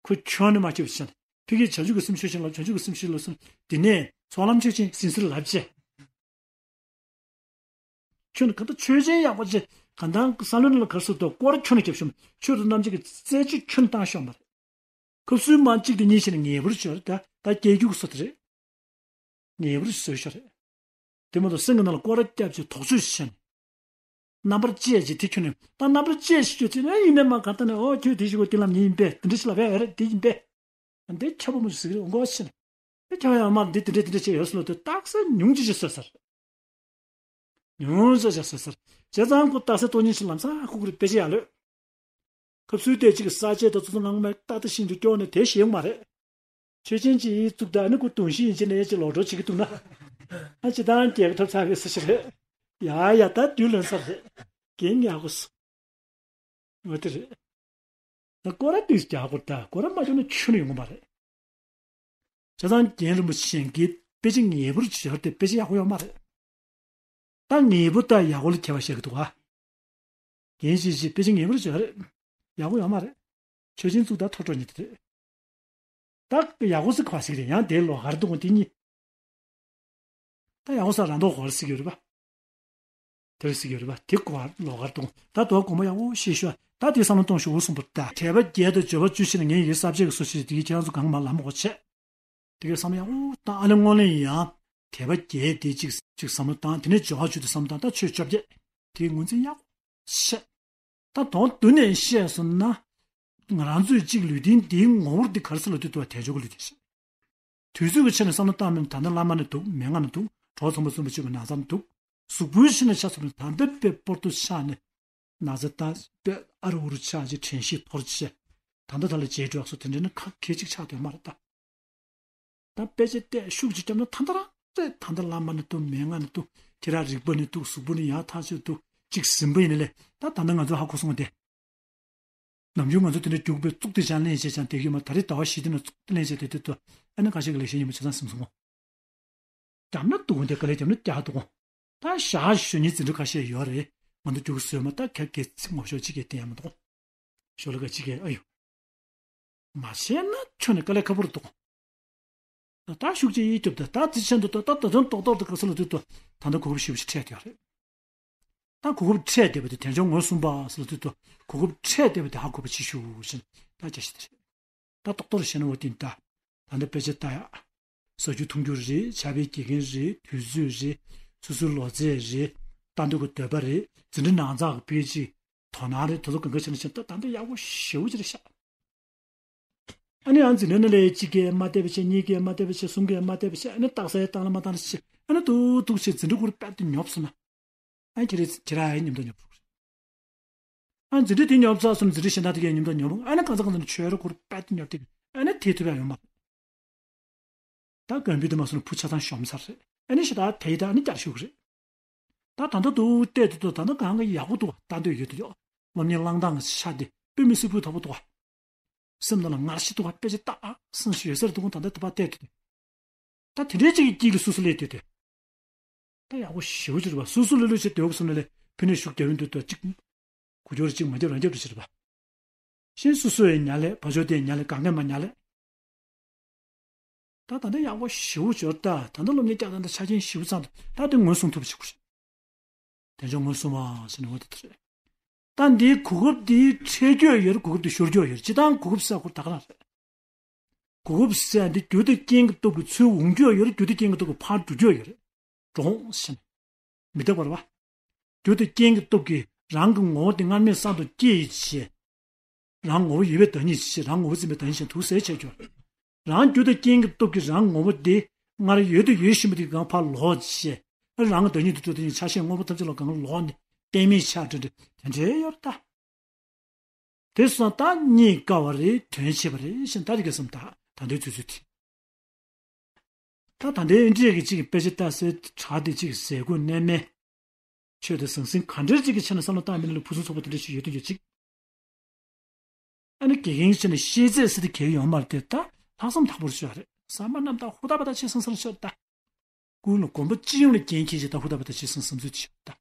ཁོ་ཁྱོན་ནས་མ་སྐྱོབ་ཤིང་། ཕ་གིའི་བྱང་ཆུབ་ཀྱི་སེམས་ཆོས་ཅན་ལ་བྱང་ཆུབ་ཀྱི་སེམས་ཤིག་ལ་སོང་། དེ་ནས་ཚོགས་ལམ་ཆོས་ཅན་ཟིན་སྲིད་ལབ་བྱས། ཁྱོད་ནི་ག་ད་ཆོས་ཅན་ཡག་པོ་བྱས་ག་འདང་ས་ལོན་ལ་གར་སོ་ཏོ་སྐོར་ཁྱོད་ནས་རྒྱབ་ཤོམ། ཆོས་རུ་རྣམ་འབྱེད་ཀྱི་རྩལ་ཆོས་ཁྱོད་བཏང་ཤོམ་པ་རེད། ཁབ་སུའི་མ་གཅིག་དེ་གཉིས་བྱས་ནས་ངེས་པར་ཤོར་ད་ད་སྐྱེ་རྒྱུག་སོ་དེ་རེད། ངེས་པར་བཟོས་ཤོར་རེད། དེ་མ་གཏོགས་སེམས་ཀྱི་ནང་ལ་སྐོར་ར་བརྒྱབ་བྱས་དོགས་གཅོད་བྱས་ནས། རྣམ་པར་དཔྱད་ཅིག་དེ་ཁྱོད་ནས་ད་རྣམ་པར་དཔྱད་ཞིག་ཁྱོད་ཚེ་ན་ཡིན་ནས་མ་ག་ད་ནས་ཨོ་ཁྱོད་དེ་ཞིག་གོ་དེ་ལམ་ཡིན་པས་དེ་འདྲ་ཞིག་ལ་བས་རེད་དེ་ཡིན་པས། འདི་ཁྱབ་པ་མོ་ཞིག་ཟིག་རེད་འོང་གོ་ཕྱིན། དེ་ཁྱབ་ཡང་མ་འདི་དེ་འདྲ་དེ་འདྲ་བྱས་ཡོད་སོ་ལོ་དེ་རྟགས་གསལ་ཉུང་ཅི་ཞིག་བཟོས་ཟེར། ཉུང་ཟེར་ཞིག་བཟོས་ཟེར། བྱས་ཙང་ཁོ་རྟགས་གསལ་སྟོང་ཉིད་ཞིག་ལམ་སང་ཁོ་ཁོ་རེ་དཔེ་ཆ་ཡག་ལོས། ཁབ་སུའི་ལྟས་གཅིག་གི་ས་བཅད་དང་ཚོ་ཚོ་ངང་མེད་ཏག་ཏག་ཤིན་ཏུ་སྐྱོ་ནས་དེ་ཞེ་མ་རེད། ཆོས་ཅན་གྱི་ཡིག་བཙུགས་ད་ནི་ཁོ་དུང་ཤི་ཡིན་ཅི་ནས་ཡིན་ཅི་ལོག་འགྲོ་བྱེད་ཀྱི་འདུག་ན། ཨ་ཅི་ད་རྒྱལ་ཁ་ཐོབ་ཚར་བའི་སུ་ཞིག་རེད། ཡ་ཡ་ད་དུས་ལོན་ས་རེད། རྒན་ཡག་པོ་སོ། འོ་དེ་རེད། ད་སྐོར་ར་དུས་རྒྱག་དགོས་ད་སྐོར་ར་མ་བྱུང་ན་ཆུ་ནི་ཡོང་གི་མ་རེད། བྱས་ཙང་རྒན་རིན་པོ་ཆེ་གིས་དཔེ་ཆ་ངེས་པར་བྱོས་ཏེ་དཔེ་ཆ་ཡག་པོ་ཡོད་མ་རེད། ད་ངེས་པོ་ད་ཡག་པོ་ལ་ཁྱད་པར་བཤད་ཀྱི་འདུག་ཨ། རྒན་ཞིག་ཞིག་དཔེ་ཆ་ངེས་པར་བྱོས་རེད། ཡག་པོ་ཡོད་མ་རེད། ཆོས་ཅན་བཙུགས་ད་ཐོ་སྤྲོ་ཉིད་དེ་རེད། ད་ཡག་པོ་ཟིག་ག་ཟིག་རེད་ཡང་དེ་ལོགས་ཀར་འདུག་དེ་གཉིས། ད་ཡག་པོ་ས་རང་མདོག་གོ་ར་ཟིག་ཡོད་རེད་པ། དེར་ཟིག་ཡོད་རེད་པ་དེ་གོ་བ་ལོག་གར་གཏོང་ད་དོ་གོ་མོ་ཡག་པོ་ཤེས་ཤོག་ད་དེ་བསམ་བློ་གཏོང་ཤོག་འུ་གསུངས་པ་ད་དད་པ་བརྒྱད་དང་འབྱོར་བ་བཅུ་ཕྱིན་ནས་ངས་ཡིན་ས་བཅད་ཀྱི་སོ་ཞིག་དེ་ཁྱེད་རང་ཚོ་གང་མ་ལམ་གོ་ཆད། དེ་གའི་བསམ་བློ་ཡག་པོ་བཏང་ཨ་ལེ་སྔོན་ལ་ཡང་དད་པ་བརྒྱད་དེ་གཅིག་གཅིག་བསམ་བློ་བཏང་དེ་ནས་འབྱོར་བ་བཅུ་དེ་བསམ་བློ་བཏང་ད་ཆོས་བཅོ་བརྒྱད་དེའི་ངོས་འཛིན་ཡག་པོ་བྱས། ད་དོན་བསྡུ་ནས་བཤད་སོང་ན། ང་རང་ཚོས་གཅིག་ལུས་རྟེན་འདིའི་ངོ་བོར་འདི་ག་རེ་ཟེར་ལབ་དུས་དུ་བ་དལ་འབྱོར་གྱི་ལུས་རྟེན་ཞིག་དུས་ཚོད་ཀྱི་ཆ་ནས་བསམ་བློ་བཏང་མིན་ད་ལྟ་བླ་མ་ནས་འདུག་མན་ངག་ནས་འདུག་གྲོགས་ཚོམ་པ་གསུམ་པ་བཅོས་པའི་ན་ཚ་ནས་འདུག་གཟུགས་པོའི་ཆ་ནས་ཆ་ཚང་མ་ད་ལྟ་དཔེ་སྤོར་དུ་ཆགས་ནས་ན་ཚ་ད་དཔེ་ཨ་རུ་ཨུ་རུ་ཆགས་ཀྱི་དྲན་ཤེས་འཐོར་ཆེ། ད་ལྟ་ད་ལ་བརྗེད་འགྲོ་སོ་དེ་འདྲ་ནི་ཁ་གལ་ཅིག་ཆགས་དོན་མ་རེད་ད། ད་དཔེ་ཆ་བལྟས་ཤུགས་ཅིག་བརྒྱབ་ན་ད་ལྟ་རང་རེད་ད་ལྟ་བླ་མ་ནས་འདུག་མན་ངག་ནས་འདུག་ཁྱེད་རང་རིག་པ་ནས་འདུག་གཟུགས་པོ་ནས་ཡང་ཐག་ཆོད་འདུག་གཅིག་ཟིན་པ་ཡིན་ནི་ལས་ད་ད་ལྟ་ང་ཚོ་ཧ་གོ་སོང་སྟེ། ནམ་རྒྱུན་ང་ཚོ་དེ་འདྲ་རྒྱུག་པའི་གཙུག་དེ་ཅང་ལེན་བྱེད་ཅང་དེ་ཡོད་མ་ད་རེས་ཟླ་བ་བཞི་དེ་ན་གཙུག་དེ་ལེན་བྱེད་དེ་དེ་ཏོ་ཨ་ནི་ཁ་ཤས་ཀྱི་ལས་བྱེད་ཡིན་པ་བྱེད་སྟངས་སེམས་སོང་ངོ་། བརྒྱབ་ན་འདུག་འདི་ག་ལས་བརྒྱབ་ན་རྒྱག་འདུག་ད་ཞག་ཞོ་ཉིན་འཛིན་གྲྭ་ཁ་ཤས་ཡོད་རེད་ང་ཚོ་རྒྱུག་བཟོས་མ་ད་ཁ་སྐད་ཚིག་ངོ་ཤོག་གཅིག་གིས་བསྟན་ཡ་མ་འདུག་ཞོ་ལ་ཁ་གཅིག་གིས་ཨ་ཡོ། མ་བྱས་ན་ཁྱོད་ནི་དཀའ་ལས་ཁག་པོ་རེད་འདུག་ད་ཤུགས་ཆེ་ཡིད་སྐྱོབ་དེ་ད་དེ་ཆེན་དུ་ད་ད་ད་དོན་ཏོག་ཏོག་ཏུ་ག་ས་ལ་དུས་དུ་ད་ལྟ་གོ་སྐབས་ཞེ་པོ་ཞིག་འཕྲད་དེ་རེད། ད་གོ་སྐབས་འཕྲད་བསྡད་པ་དེ་དལ་འབྱོར་ངོས་བཟུང་པ་ཟེར་ལ་དུས་དུ་གོ་སྐབས་འཕྲད་བསྡད་པ་དེ་ཧ་གོ་བ་ཅིག་ཞུ་བཞིན་ད་བརྒྱ་ཞིག་དེ་རེད། ད་ཏོག་ཏོག་བཤད་ན་འོ་དེ་ད་ད་ལྟ་དཔེ་ཆ་ལྟ་ཡག་ཟ་རྒྱུ་འཐུང་རྒྱུ་རེད་ཇ་བའི་དགེ་རྒན་རེད་དུས་ཚོད་རེད་སོ་སོའི་ལོ་ཚད་རེད་ལྟ་འདོད་ཀྱི་འདོད་པ་རེད་འཛིན་གྲྭ་ནང་ཚགས་ཀྱི་དཔེ་ཆའི་དོ་སྣང་རེད་དེ་ཚོ་གང་ག་བྱས་ན་བྱས་ད་ད་ལྟ་ཡག་པོ་ཞེ་པོ་ཅིག་རེད་ཤག་ཨ་ནི་ཨང་འཛིན་གྲྭ་ནང་ལ་གཅིག་གིས་མ་བལྟས་པ་བྱས་གཉིས་ཀྱིས་མ་བལྟས་པ་བྱས་གསུམ་གྱིས་མ་བལྟས་པ་བྱས་ཨ་ནི་རྟགས་གསལ་བཏང་ལ་མ་བཏང་ལ་བྱས་ཨ་ནི་ཏུག་ཏུག་བྱས་འཛིན་གྲྭ་ཁུར་པད་དུ་ཉོབ་སོང་ན། ཨ་ཁྱེད་རེ་ཁྱེད་ར་ཨའི་མཉམ་དུ་ཉོབ་སོང་། ཨ་འཛིན་གྲྭ་དེ་ཉོབ་ཚར་སོང་འཛིན་གྲྭ་གཞན་དག་དེ་གས་མཉམ་དུ་ཉོབ་ཨ་ནི་གང་ཚ་གང་ཚ་ནི་ཆོས་ར་ཁུར་པད་དུ་ཉོབ་དེ་ཨ་ནི་དེ་ཐུབ་ཡ་ཡོད་མ་རེད། ད་དགོན་པའི་དུ་མ་སོང་ན་བུ་ཆ་ཚང་ཤོམ་ཚར་རེད། ཨ་ནི་ཞེ་དྲག་དེ་ཡི་ད་ཨ་ནི་བསྐྱར་ཞུ་གི་རེད། ད་ད་ལྟ་འདུག་བལྟས་དུས་ད་ལྟ་གང་ག་ཡག་པོ་འདུག་ད་འདོད་ཡོད་དུ་ཡོད། སློབ་གཉེར་བླང་སྟངས་ཤ་དེ་དཔེ་མི་སྲིད་པོ་ཐོག་པོ་འདུག་སེམས་ནང་ལ་ངར་ཤི་འདུག་དཔེ་ཆ་ལྟ་ཨ་སེམས་ཤི་ཡོད་ས་རེད་འདུག་ད་ལྟ་དེ་པ་བལྟས་དུས་ད་དེ་འདྲའི་ཅིག་གི་དཀྱིལ་ལ་སོ་སོ་སླེབས་དུས་དེ། ད་ཡག་པོ་ཞེ་པོ་ཅིག་རེད་པ། སོ་སོ་ལྷོད་ལྷོད་བྱས་སྡོད་དགོས་བསམ་ན་ལས་ཕ་ནས་ཤུགས་རྒྱབ་ཡོང་དུས་ད་ཅིག་གུ་ཅོར་ཅིག་མ་རྒྱབ་རང་རྒྱབ་རེ་བྱེད་རེད་པ། གཞན་སོ་སོ་ཡི་ཉལ་ལས་ཕ་ཇོ་དེ་ཉལ་ལས་གང་གས་མ་ཉལ་ལས། ད་ད་ལྟ་ཡག་པོ་ཞེ་པོ་ཅིག་ཡོད་ད། ད་ལྟ་སློབ་གཉེར་རྒྱག་སྟངས་ད་ཆ་རྐྱེན་ཞེ་པོ་ཚང་འདུག་ད་དེ་ངོས་བཟུང་ཐུབ་པ་ཞིག་དགོས་ཤིང་། དེ་འཇོག་ངོས་བཟུང་བ་ཟེར་ནས་འོ་དེ་ལྟར་རེད། ད་འདིའི་གོ་སྐབས་འདི་འཕྲད་རྒྱུ་ཡོད་རེད། གོ་སྐབས་འདི་ཤོར་རྒྱུ་ཡོད་རེད། སྤྱིར་བཏང་གོ་སྐབས་ཟེར་ཡག་ཁོ་ད་ག་རང་རེད། གོ་སྐབས་ཟེར་ཡག་འདི་རྒྱུ་དང་རྐྱེན་གྱི་སྟོབས་ཀྱིས་ཚུར་འོང་རྒྱུ་ཡོད་རེད། རྒྱུ་དང་རྐྱེན་གྱི་སྟོབས་ཀྱིས་ཕར་འགྲོ་རྒྱུ་ཡོད་རེད། འགྲོ་འོང་ཟེར་ནས་མི་རྟག་པ་རེད་པ། རྒྱུ་དང་རྐྱེན་གྱི་སྟོབས་ཀྱིས་རང་གི་ངོ་བོ་དེ་སྔར་མེད་གསར་དུ་སྐྱེ་ཡི་ཕྱིར། རང་ངོ་བོ་ཡོད་པའི་བདག་ཉིད་ཕྱིར། རང་ངོ་བོ་འཛིན་པའི་བདག་ཉིད་ཕྱིར་དུ་ཟད་བྱེད་རྒྱུ། རང་རྒྱུ་དང་རྐྱེན་གྱི་སྟོབས་ཀྱིས་རང་ངོ་བོ་དེ་སྔར་ཡོད་དུ་ཡོད་བཞིན་པ་དེ་གང་ཕར་ལོག་བྱས། རང་གི་བདག་ཉིད་དུ་གྲུབ་བདེ་ཆགས་ཞེན་དངོས་པོ་ཐམས་ཅད་ལ་གང་ལོག་ནས་པད་མའི་ཆར་འདྲ་འདྲ་དེ་འདྲའི་ཡོད་ད། དེ་སོང་ད་རྙེད་དཀའ་བ་རེད། དོན་ཆེ་བ་རེད་ཞེས་ད་རེས་ཀྱི་སེམས་ཐག་ད་ལྟའི་དུས་ཚོད་དེ། ད་ད་ལྟའི་འདྲས་ཀྱི་གཅིག་དཔེ་ཆ་ལྟ་སའི་དྲ་དེ་གཅིག་ཟས་གོས་གནས་མལ། ཆོས་དེ་ཟང་ཟིང་ག་འདྲས་གཅིག་གི་ཆ་ནས་བསམ་བློ་བཏང་མི་ལ་ཕུན་སུམ་ཚོགས་པ་དེ་འདྲས་ཞིག་ཡོད་དུ་ཡོད་ཅིག་ཨ་ནི་དགེ་རྒན་གྱི་ཆ་ནས་ཤེས་ཚད་ཟེར་དེ་གལ་ཡོད་མ་རེད་དེ། ད་ལྷག་བསམ་ཐག་པོར་ཤོད་རེད། ཟ་མ་རྣམ་དག་ཧུར་ཐག་པ་ད་ཆེ་སང་སང་ཤོད་ད། ཀུན་ལ་གོམ་པ་སྤྱི་ཡོངས་ལ་འགན་འཁྱེར་བྱས་ད་ཧུར་ཐག་པ་ད་ཆེ་སང་བསམ་ཚུལ་དེ་ཤོད་ད།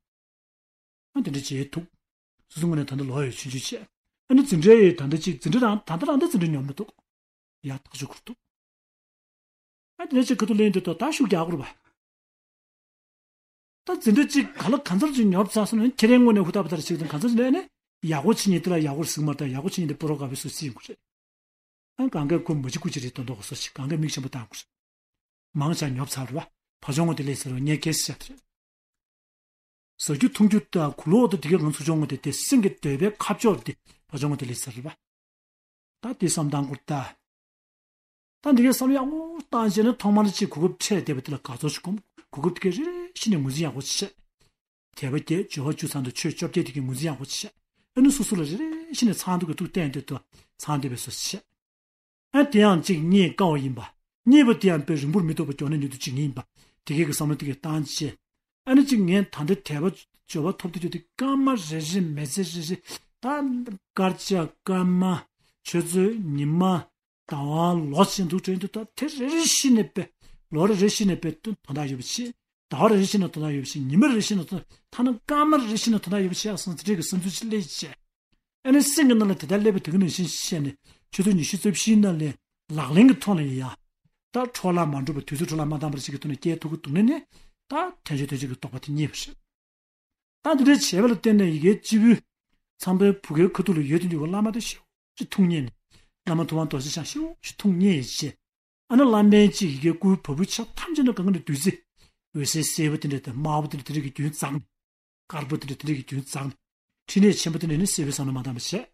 ཨ་དེ་འདྲ་བྱེད་ཐུབ། སོ་སོ་ངོས་ནས་ད་ལྟ་ལོ་ཡོད་ཆུང་ཆུང་བྱས། ཨ་ནི་འཛིན་གྲྭ་ཡི་ད་ལྟ་གཅིག་འཛིན་གྲྭ་རང་ད་ལྟ་རང་ད་འཛིན་གྲྭ་ཉོབ་མི་འདུག་ཡ་ཐག་ཆོད་ཁུར་འདུག་ཨ་དེ་འདྲ་བྱས་ཁ་ཐུག་ལེན་དུས་ད་ད་ཤུགས་རྒྱག་དགོས་རེད་པ། ད་འཛིན་གྲྭ་གཅིག་ག་ལ་གང་འཚམ་ཅིག་ཉོབ་ཚར་སོང་ན་ཁྱེད་རང་ངོས་ནས་ཧུར་ཐག་པ་ད་ཅིག་དང་གང་འཚམ་ཅིག་ལེན་ནས་ཡག་པོ་བྱེད་མཁན་དེ་ལ་ཡག་པོ་ཟིག་མ་རེད། ད་ཡག་པོ་བྱེད་མཁན་དེ་པོ་རོ་ག་བའི་སུ་སྲིད་ཡོང་གི་རེད། ཨ་གང་ག་ཁོ་མ་བྱེད་ཁུ་བྱེད་རེད་དོན་དག་གོ་སོ་ཞིག་གང་ག་མིག་ཆེན་པོ་བཏང་དགོས། མང་ཆ་ཉོབ་ཚར་རེད་པ། ཕ་ཆུང་ངོ་དེ་ལས་ཟེར་བ་ངས་གལ་སྲིད་བཤད་དེ་རེད། ཟ་རྒྱུ་འཐུང་རྒྱུ་དང་གུ་ལོག་ཏུ་དེ་གའི་ང་ཚོ་ཆུང་ངོ་དེ་དེ་སེམས་ཀྱི་འདོད་པའི་ཁ་ཕྱོགས་དེ་ཕ་ཆུང་ངོ་དེ་ལས་ཟེར་རེད་པ། ད་དེ་བསམ་སྟངས་སྐོར་ད། ད་འདི་གའི་བསམ་ཡག་པོ་བཏང་བྱས་ན་ཐོག་མར་གཅིག་གོ་སྐབས་འཕྲད་བསྡད་པ་དེ་ལ་དགའ་ཚོར་ཞིག་སྒོམ། གོ་སྐབས་དེ་གའི་རེ་རེ་བཞིན་ནས་ངོས་འཛིན་ཡག་པོ་བྱེད། དད་པ་བསྐྱེད། སྦྱོར་བ་བཅུ་ཚང་དང་ཆོས་བཅོ་བརྒྱད་དེ་གའི་ངོས་འཛིན་ཡག་པོ་བྱེད། ཨ་ནི་སོ་སོ་ལ་རེ་རེ་བཞིན་ནས་ཚང་འདུག་གི་ཐུགས་གཏན་དུ་ཚང་བསྡད་པའི་བཟོ་བྱེད། ཨ་དེ་ཡང་གཅིག་རྙེད་དཀའ་བ་ཡིན་པ། རྙེད་པ་དེ་ཡང་དཔེ་རིང་པོར་མི་ཐུབ་པ་མགྱོགས་ནས་མྱུར་དུ་བྱེད་ངེས་ཡིན་པ། དེ་གའི་གི་བསམ་བློ་དེ་གའི་བཏང་བྱས། ཨ་ནི་གཅིག་ངས་ད་ལྟ་དད་པ་འབྱོར་བ་ཐོབ་དུས་ཀྱི་དེ་སྐར་མ་རེ་རེ་མི་ཚེ་རེ་རེ་ད་སྐར་ཆ་སྐར་མ་ཆུ་ཚོད་ཉི་མ། ཟླ་བ་ལོ་ཟེར་འདུག་དྲན་དུས་ད་དེ་རེ་རེ་བཞིན་ནས་དཔེ། ལོ་རེ་རེ་བཞིན་ནས་དཔེ་དོན་དོན་དག་ཡོད་པ་ཆེ། ཟླ་བ་རེ་རེ་བཞིན་ནས་དོན་དག་ཡོད་པ་ཆེ། ཉི་མ་རེ་རེ་བཞིན་ནས་དོན་ཐ་ན་སྐར་མ་རེ་རེ་བཞིན་ནས་དོན་དག་ཡོད་པ་ཆེ་ཡག་སོང་དེ་འདྲའི་གི་བསམ་ཚུལ་ཅིག་སླེབས་བྱས། ཨ་ནི་སེམས་ཀྱི་ནང་ལ་དེ་ལྟར་སླེབས་པའི་དུས་ཀྱི་ནང་བཞིན་བཤད་ནས་ཆུ་ཚོད་ཉི་ཤུ་རྩ་བཞིའི་ནང་ལས་ལག་ལེན་གྱི་ཐོག་ནས་ཡང་ད་འཕྲོ་བརླག་མ་འགྲོ་བར་དུས་ཚོད་འཕྲོ་བརླག་མ་བཏང་བར་ཅིག་གི་ཐོག་ནས་སྐྱེལ་ཐུབ་ཀྱི་འདུག་ནས་ནི་ད་དོན་གཅོད་དོན་གཅོད་ཀྱི་རྟོགས་པ་དེ་རྙེད་པ་རེད། ད་འདི་འདྲའི་བྱས་པ་ལ་བརྟེན་ནས་ཡི་གེའི་སྤྱི་བོའི་ཚངས་པའི་བུ་གའི་ཁ་ཐུག་ལ་ཡོད་དུ་འཇུག་པའི་བླ་མ་དེ་ཤུགས་ཀྱིས་ཐུགས་མཉེས་ནས། བླ་མ་ཐུབ་དབང་རྡོ་རྗེ་འཆང་ཤུགས་ཀྱིས་ཐུགས་མཉེས་ཡིས་བྱས། ཨ་ནི་བླ་མའི་གཅིག་ཡི་གེའི་སྐུའི་བ་སྤུའི་ཆ་ཐམས་ཅད་ནས་གང་ག་ནས་བདུད་རྩི། འོད་ཟེར་སེར་པོ་དེ་འདྲ་དང་དམར་པོ་དེ་འདྲ་དེ་འདྲ་གི་རྒྱུན་འཛག་ནས། དཀར་པོ་དེ་འདྲ་དེ་འདྲ་གི་རྒྱུན་འཛག་ནས། ཕྲིན་ལས་ཆེན་པོ་དེ་འདྲ་ནི་སྲིད་པའི་བསམ་བློ་མ་བཏང་བ་བྱས།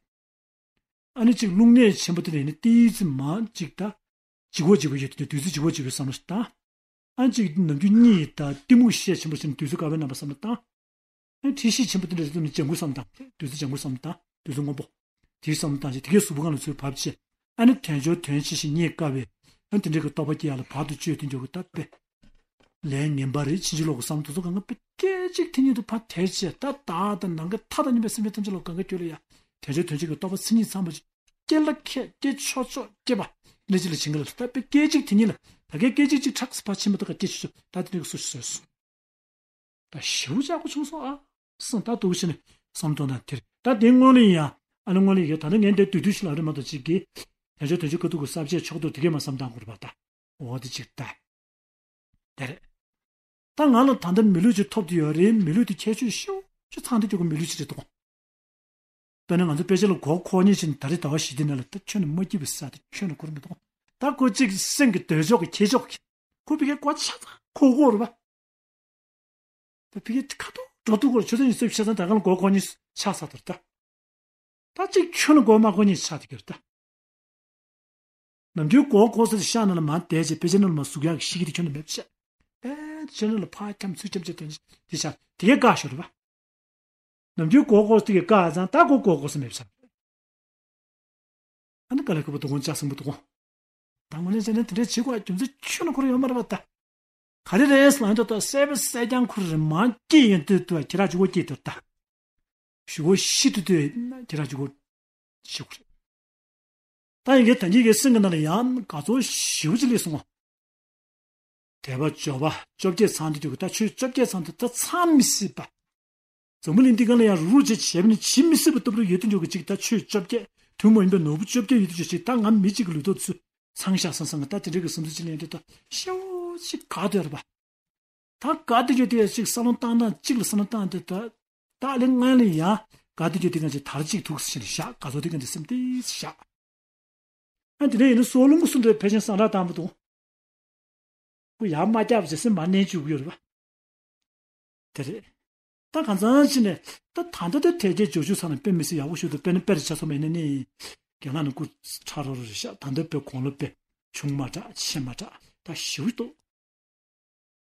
ཨ་ནི་གཅིག་རླུང་ནད་ཆེན་པོ་དེ་ནས་ནི་ཏིའི་ཙི་མ་གཅིག་ད། ལྗིད་ཁོག་ལྗིད་པོ་ཡོད་དེ་བདུད་རྩི་ལྗིད་ཁོག་ལྗིད་པོའི་བསམ་བློ་ཞིག་བཏང་། ཨ་ནི་གཅིག་ནམ་རྒྱུན་གཉིད་ད་གཏི་མུག་ཤས་ཆེན་པོ་ཞིག་ནི་བདུད་རྩི་དཀར་པོའི་རྣམ་པ་བསམ་བློ་བཏང་། ཨ་ནི་འཁྲི་ཤིང་ཆེན་པོ་དེ་འདྲ་རེད་འདུག་ནི་ལྗང་གུ་བསམ་བློ་བཏང་། བདུད་རྩི་ལྗང་གུ་བསམ་བློ་བཏང་། བདུད་རྩི་སྔོན་པོ། དེའི་བསམ་བློ་བཏང་ཞིག་དེ་གའི་གཟུགས་པོ་སྒང་ལ་ཚུར་བབས་བྱས། ཨ་ནི་དལ་འབྱོར་དོན་ཆེ་ཞིང་རྙེད་དཀའ་བའི་ཨ་ནི་དེ་འདྲ་གི་རྟོགས་པ་སྐྱེ་ཡག་ལ་བར་དུ་གཅོད་དེ་འཇོག་གི་སྟབས་པས། ལས་ངན་པ་རེད། ཕྱིན་ཅི་ལོག་གི་བསམ་བློ་དེ་ཚོ་གང་ག་དཔེ་སྐད་ཅིག་དེ་ཉིད་དུ་ཕར་དལ་བྱས་ད་བདག་དང་ནམ་མཁའ་མཐའ་དང་མཉམ་པའི་སེམས་ཅན་ཐམས་ཅད་ལ་གང་ག་ཁྱོད་ལ་ཡ། དལ་འབྱོར་དོན་ཆེན་གྱི་རྟོགས་པ་མཚན་ཉིད་ཚང་བ་ཅིག་སྐྱེ་ལ་ཁད་སྐྱེ་ཆོག་ཆོག་སྐྱེ་བ། ལས་ཅི་ལ་བྱིན་ག་ལ་ད་དཔེ་སྐད་ཅིག་དེ་ཉིད་ལ་ད་གའི་སྐད་ཅིག་ཅིག་ཁྲག་ཕར་ཕྱིན་མ་ཐག་ག་སྐྱེ་ཆོག་ཆོག་ད་དེ་འདྲ་གི་སུ་ཞིག་བཟོས་སོང་། ད་ཞེ་པོ་ཅིག་ཡག་པོ་བྱུང་སོང་ཨ། སང་ད་འདུག་བྱས་ནས་བསམ་དོན་དང་དེར་ད་དེ་སྔོན་ལ་ཡིན་ཡ། ཨ་ནི་སྔོན་ལ་ཡིན་ད་ལྟ་ངས་འདིར་བསྡུས་བསྡུས་ཤིག་ལབ་རེད་མ་གཏོགས་གཅིག་གིས། དལ་འབྱོར་དོན་ཆེན་ཁ་ཐུག་གི་ས་བཅད་ཕྱོགས་གཏོགས་དེ་གས་མ་བསམ་བཏང་དགོས་རེད་པ་ད། འོ་དེ་གཅིག་ད། དེ་རེད། ད་ང་ལ་ད་ལྟ་མི་ལུས་ཅིག་ཐོབ་བསྡད་ཡོད་རེད། མི་ལུས་དེ་ཁྱད་ཆོས་ཤུགས་ཆེ་ཚང་བསྡད་རྒྱུ་གི་མི་ལུས་ཅིག་རེད་འདུག་དཔེར་ན་ང་ཚོ་དཔེ་ཆ་ལ་མགོ་འཁོར་མཁན་ཅིག་ནི་ད་རེས་ཟླ་བ་བཞི་དེ་ནང་ལ་ད་ཁྱོན་ནས་མ་སྐྱིད་པའི་ས་དེ་ཁྱོན་ནས་འཁོར་མི་འདུག་ད་ཁོ་གཅིག་སེམས་ཀྱི་འདོད་ཕྱོགས་ཀྱི་ཁྱེད་ཕྱོགས་ཀྱི་ཁོ་བི་ཀའི་མགོ་ཆ་ཚང་འཁོར་འཁོར་རེད་པ། ད་བི་ཀའི་ཁ་ཐུག་འགྲོ་ཐུག་གོ་ཆུ་ཚོད་ཉི་ཤུ་རྩ་བཞི་ཚང་ད་ག་ལ་མགོ་འཁོར་མཁན་ཆགས་ཚར་དེ་རེད་ད། ད་གཅིག་ཁྱོན་ནས་མགོ་མ་འཁོར་མཁན་ཆགས་དེ་གི་རེད་ད། ནམ་རྒྱུན་མགོ་འཁོར་ས་དེ་ཤག་ནང་ལ་མར་བསྡད་བྱས་དཔེ་ཆ་ནང་ལ་མར་ཟུག་ཡག་གི་ཤེས་ཀྱི་དེ་ཁྱོན་ནས་མེད་པ་བཤད། དཔེ་ཆ་ནང་ལ་ཕར་འཁྱམ་ཚུར་འཁྱམ་བྱས་དོན་དེ་ཤག་དེ་གས་བཀག་ཤོག་རེད་པ། ནམ་རྒྱུན་མགོ་འཁོར་ས་དེ་གས་བཀག་ཡག་ཙང་ད་མགོ་མགོ་འཁོར་ས་མེད་པ་བཤད། ཨ་ནི་དཀའ་ལས་ཁག་པོ་འདུག་གོང་ལྕགས་སྲིན་པོ་འདུག་གོང་། ད་ངོས་ལེན་བྱས་ན་དེ་འདྲའི་བྱེད་དགོས་རྒྱུ་མཚན་ཁྱོན་ནས་ཁོ་རང་ཡོད་མ་རེད་པ་ད། ག་རེ་རེད་ལབ་དུས་ད་སད་པ་སད་རྐྱང་ཁོ་རེ་མང་སྐྱེས་ཡོང་དུས་དུ་ཁྱེད་རང་ཅིག་གོ་སྐྱེས་དུས་ད། ཞུ་གོ་ཤི་དུས་དུས་ཁྱེད་རང་ཅིག་གོ་ཤི་གོ་རེད། ད་ཡིན་གྱི་ད་གིན་གྱི་སེམས་ཀྱི་ནང་ལ་ཡང་དགའ་ཚོར་ཞེ་པོ་ཅིག་སླེབས་སོང་བ། དད་པ་འབྱོར་པ་བཅོ་བརྒྱད་ཚང་དུས་དུས་ད་ཆོས་བཅོ་བརྒྱད་ཚང་དུས་ད་ཚང་མི་སྲིད་པ། འཛམ་བུ་གླིང་འདི་སྒང་ལ་ཡང་རུག་རུག་བྱས་བྱས་པ་ནི་བྱེད་མི་སྲིད་པ་ལྟ་བུ་ཡོད་དུ་འཇོག་གི་ཅིག་ད་ཆོས་བཅོ་བརྒྱད་ཐུན་མོང་མ་ཡིན་པའི་ནོར་བུ་བཅོ་བརྒྱད་ཡོད་དུ་འཇོག་ཅིག་ད་ང་མི་གཅིག་གི་ལུས་ཐོག་ཚུད་ཚང་ཤག་བསམ་བསམ་ད་དེ་འདྲའི་གི་བསམ་ཚུལ་ཅིག་ལེན་དུས་ད་ཤེའུ་ཅིག་དགའ་སྡོད་རེད་པ། ད་དགའ་སྡོད་རྒྱུ་དེ་ཡང་ཅིག་བསམ་བློ་བཏང་སྟངས་གཅིག་ལ་བསམ་བློ་བཏང་དུས་ད་ད་ལེ་ང་ལ་ཡང་དགའ་སྡོད་རྒྱུ་དེ་གང་ཅིག་དར་གཅིག་ཐུག་ཟེར་བཞག་དགའ་ཚོར་དེ་གང་ཅིག་སེམས་ཏིག་ཙམ་བཞག་ཨ་དེ་འདྲ་ཡིན་ན་སྲོག་རླུང་གི་སུ་འདྲ་ཕལ་ཆེར་སང་ར་དང་པོ་དང་། ཁོ་ཡར་མ་བཀྱག་པ་བྱས་སེམས་མ་མནན་བཅུག་གི་ཡོད་རེད་པ། དེ་རེད། ད་གང་ཚང་ཕྱིན་ནས་ད་ད་ལྟ་ད་དལ་བརྒྱད་འབྱོར་ཕྱུག་ཚང་ནས་དཔེ་མི་སྲིད་ཡག་པོ་ཞུ་འདུག་དཔེར་ན་དཔེ་རེ་ཆ་ཚང་མ་ཡིན་ན་ནི། རྒན་ལགས་ནི་སྐུ་ཕྲ་རོ་རོ་རེད་ཤག་ད་ལྟ་དཔེ་དགུང་ལོ་དཔེ་ཆུང་མ་དྲག་ཆེ་མ་དྲག་ད་ཞེ་པོ་འདུག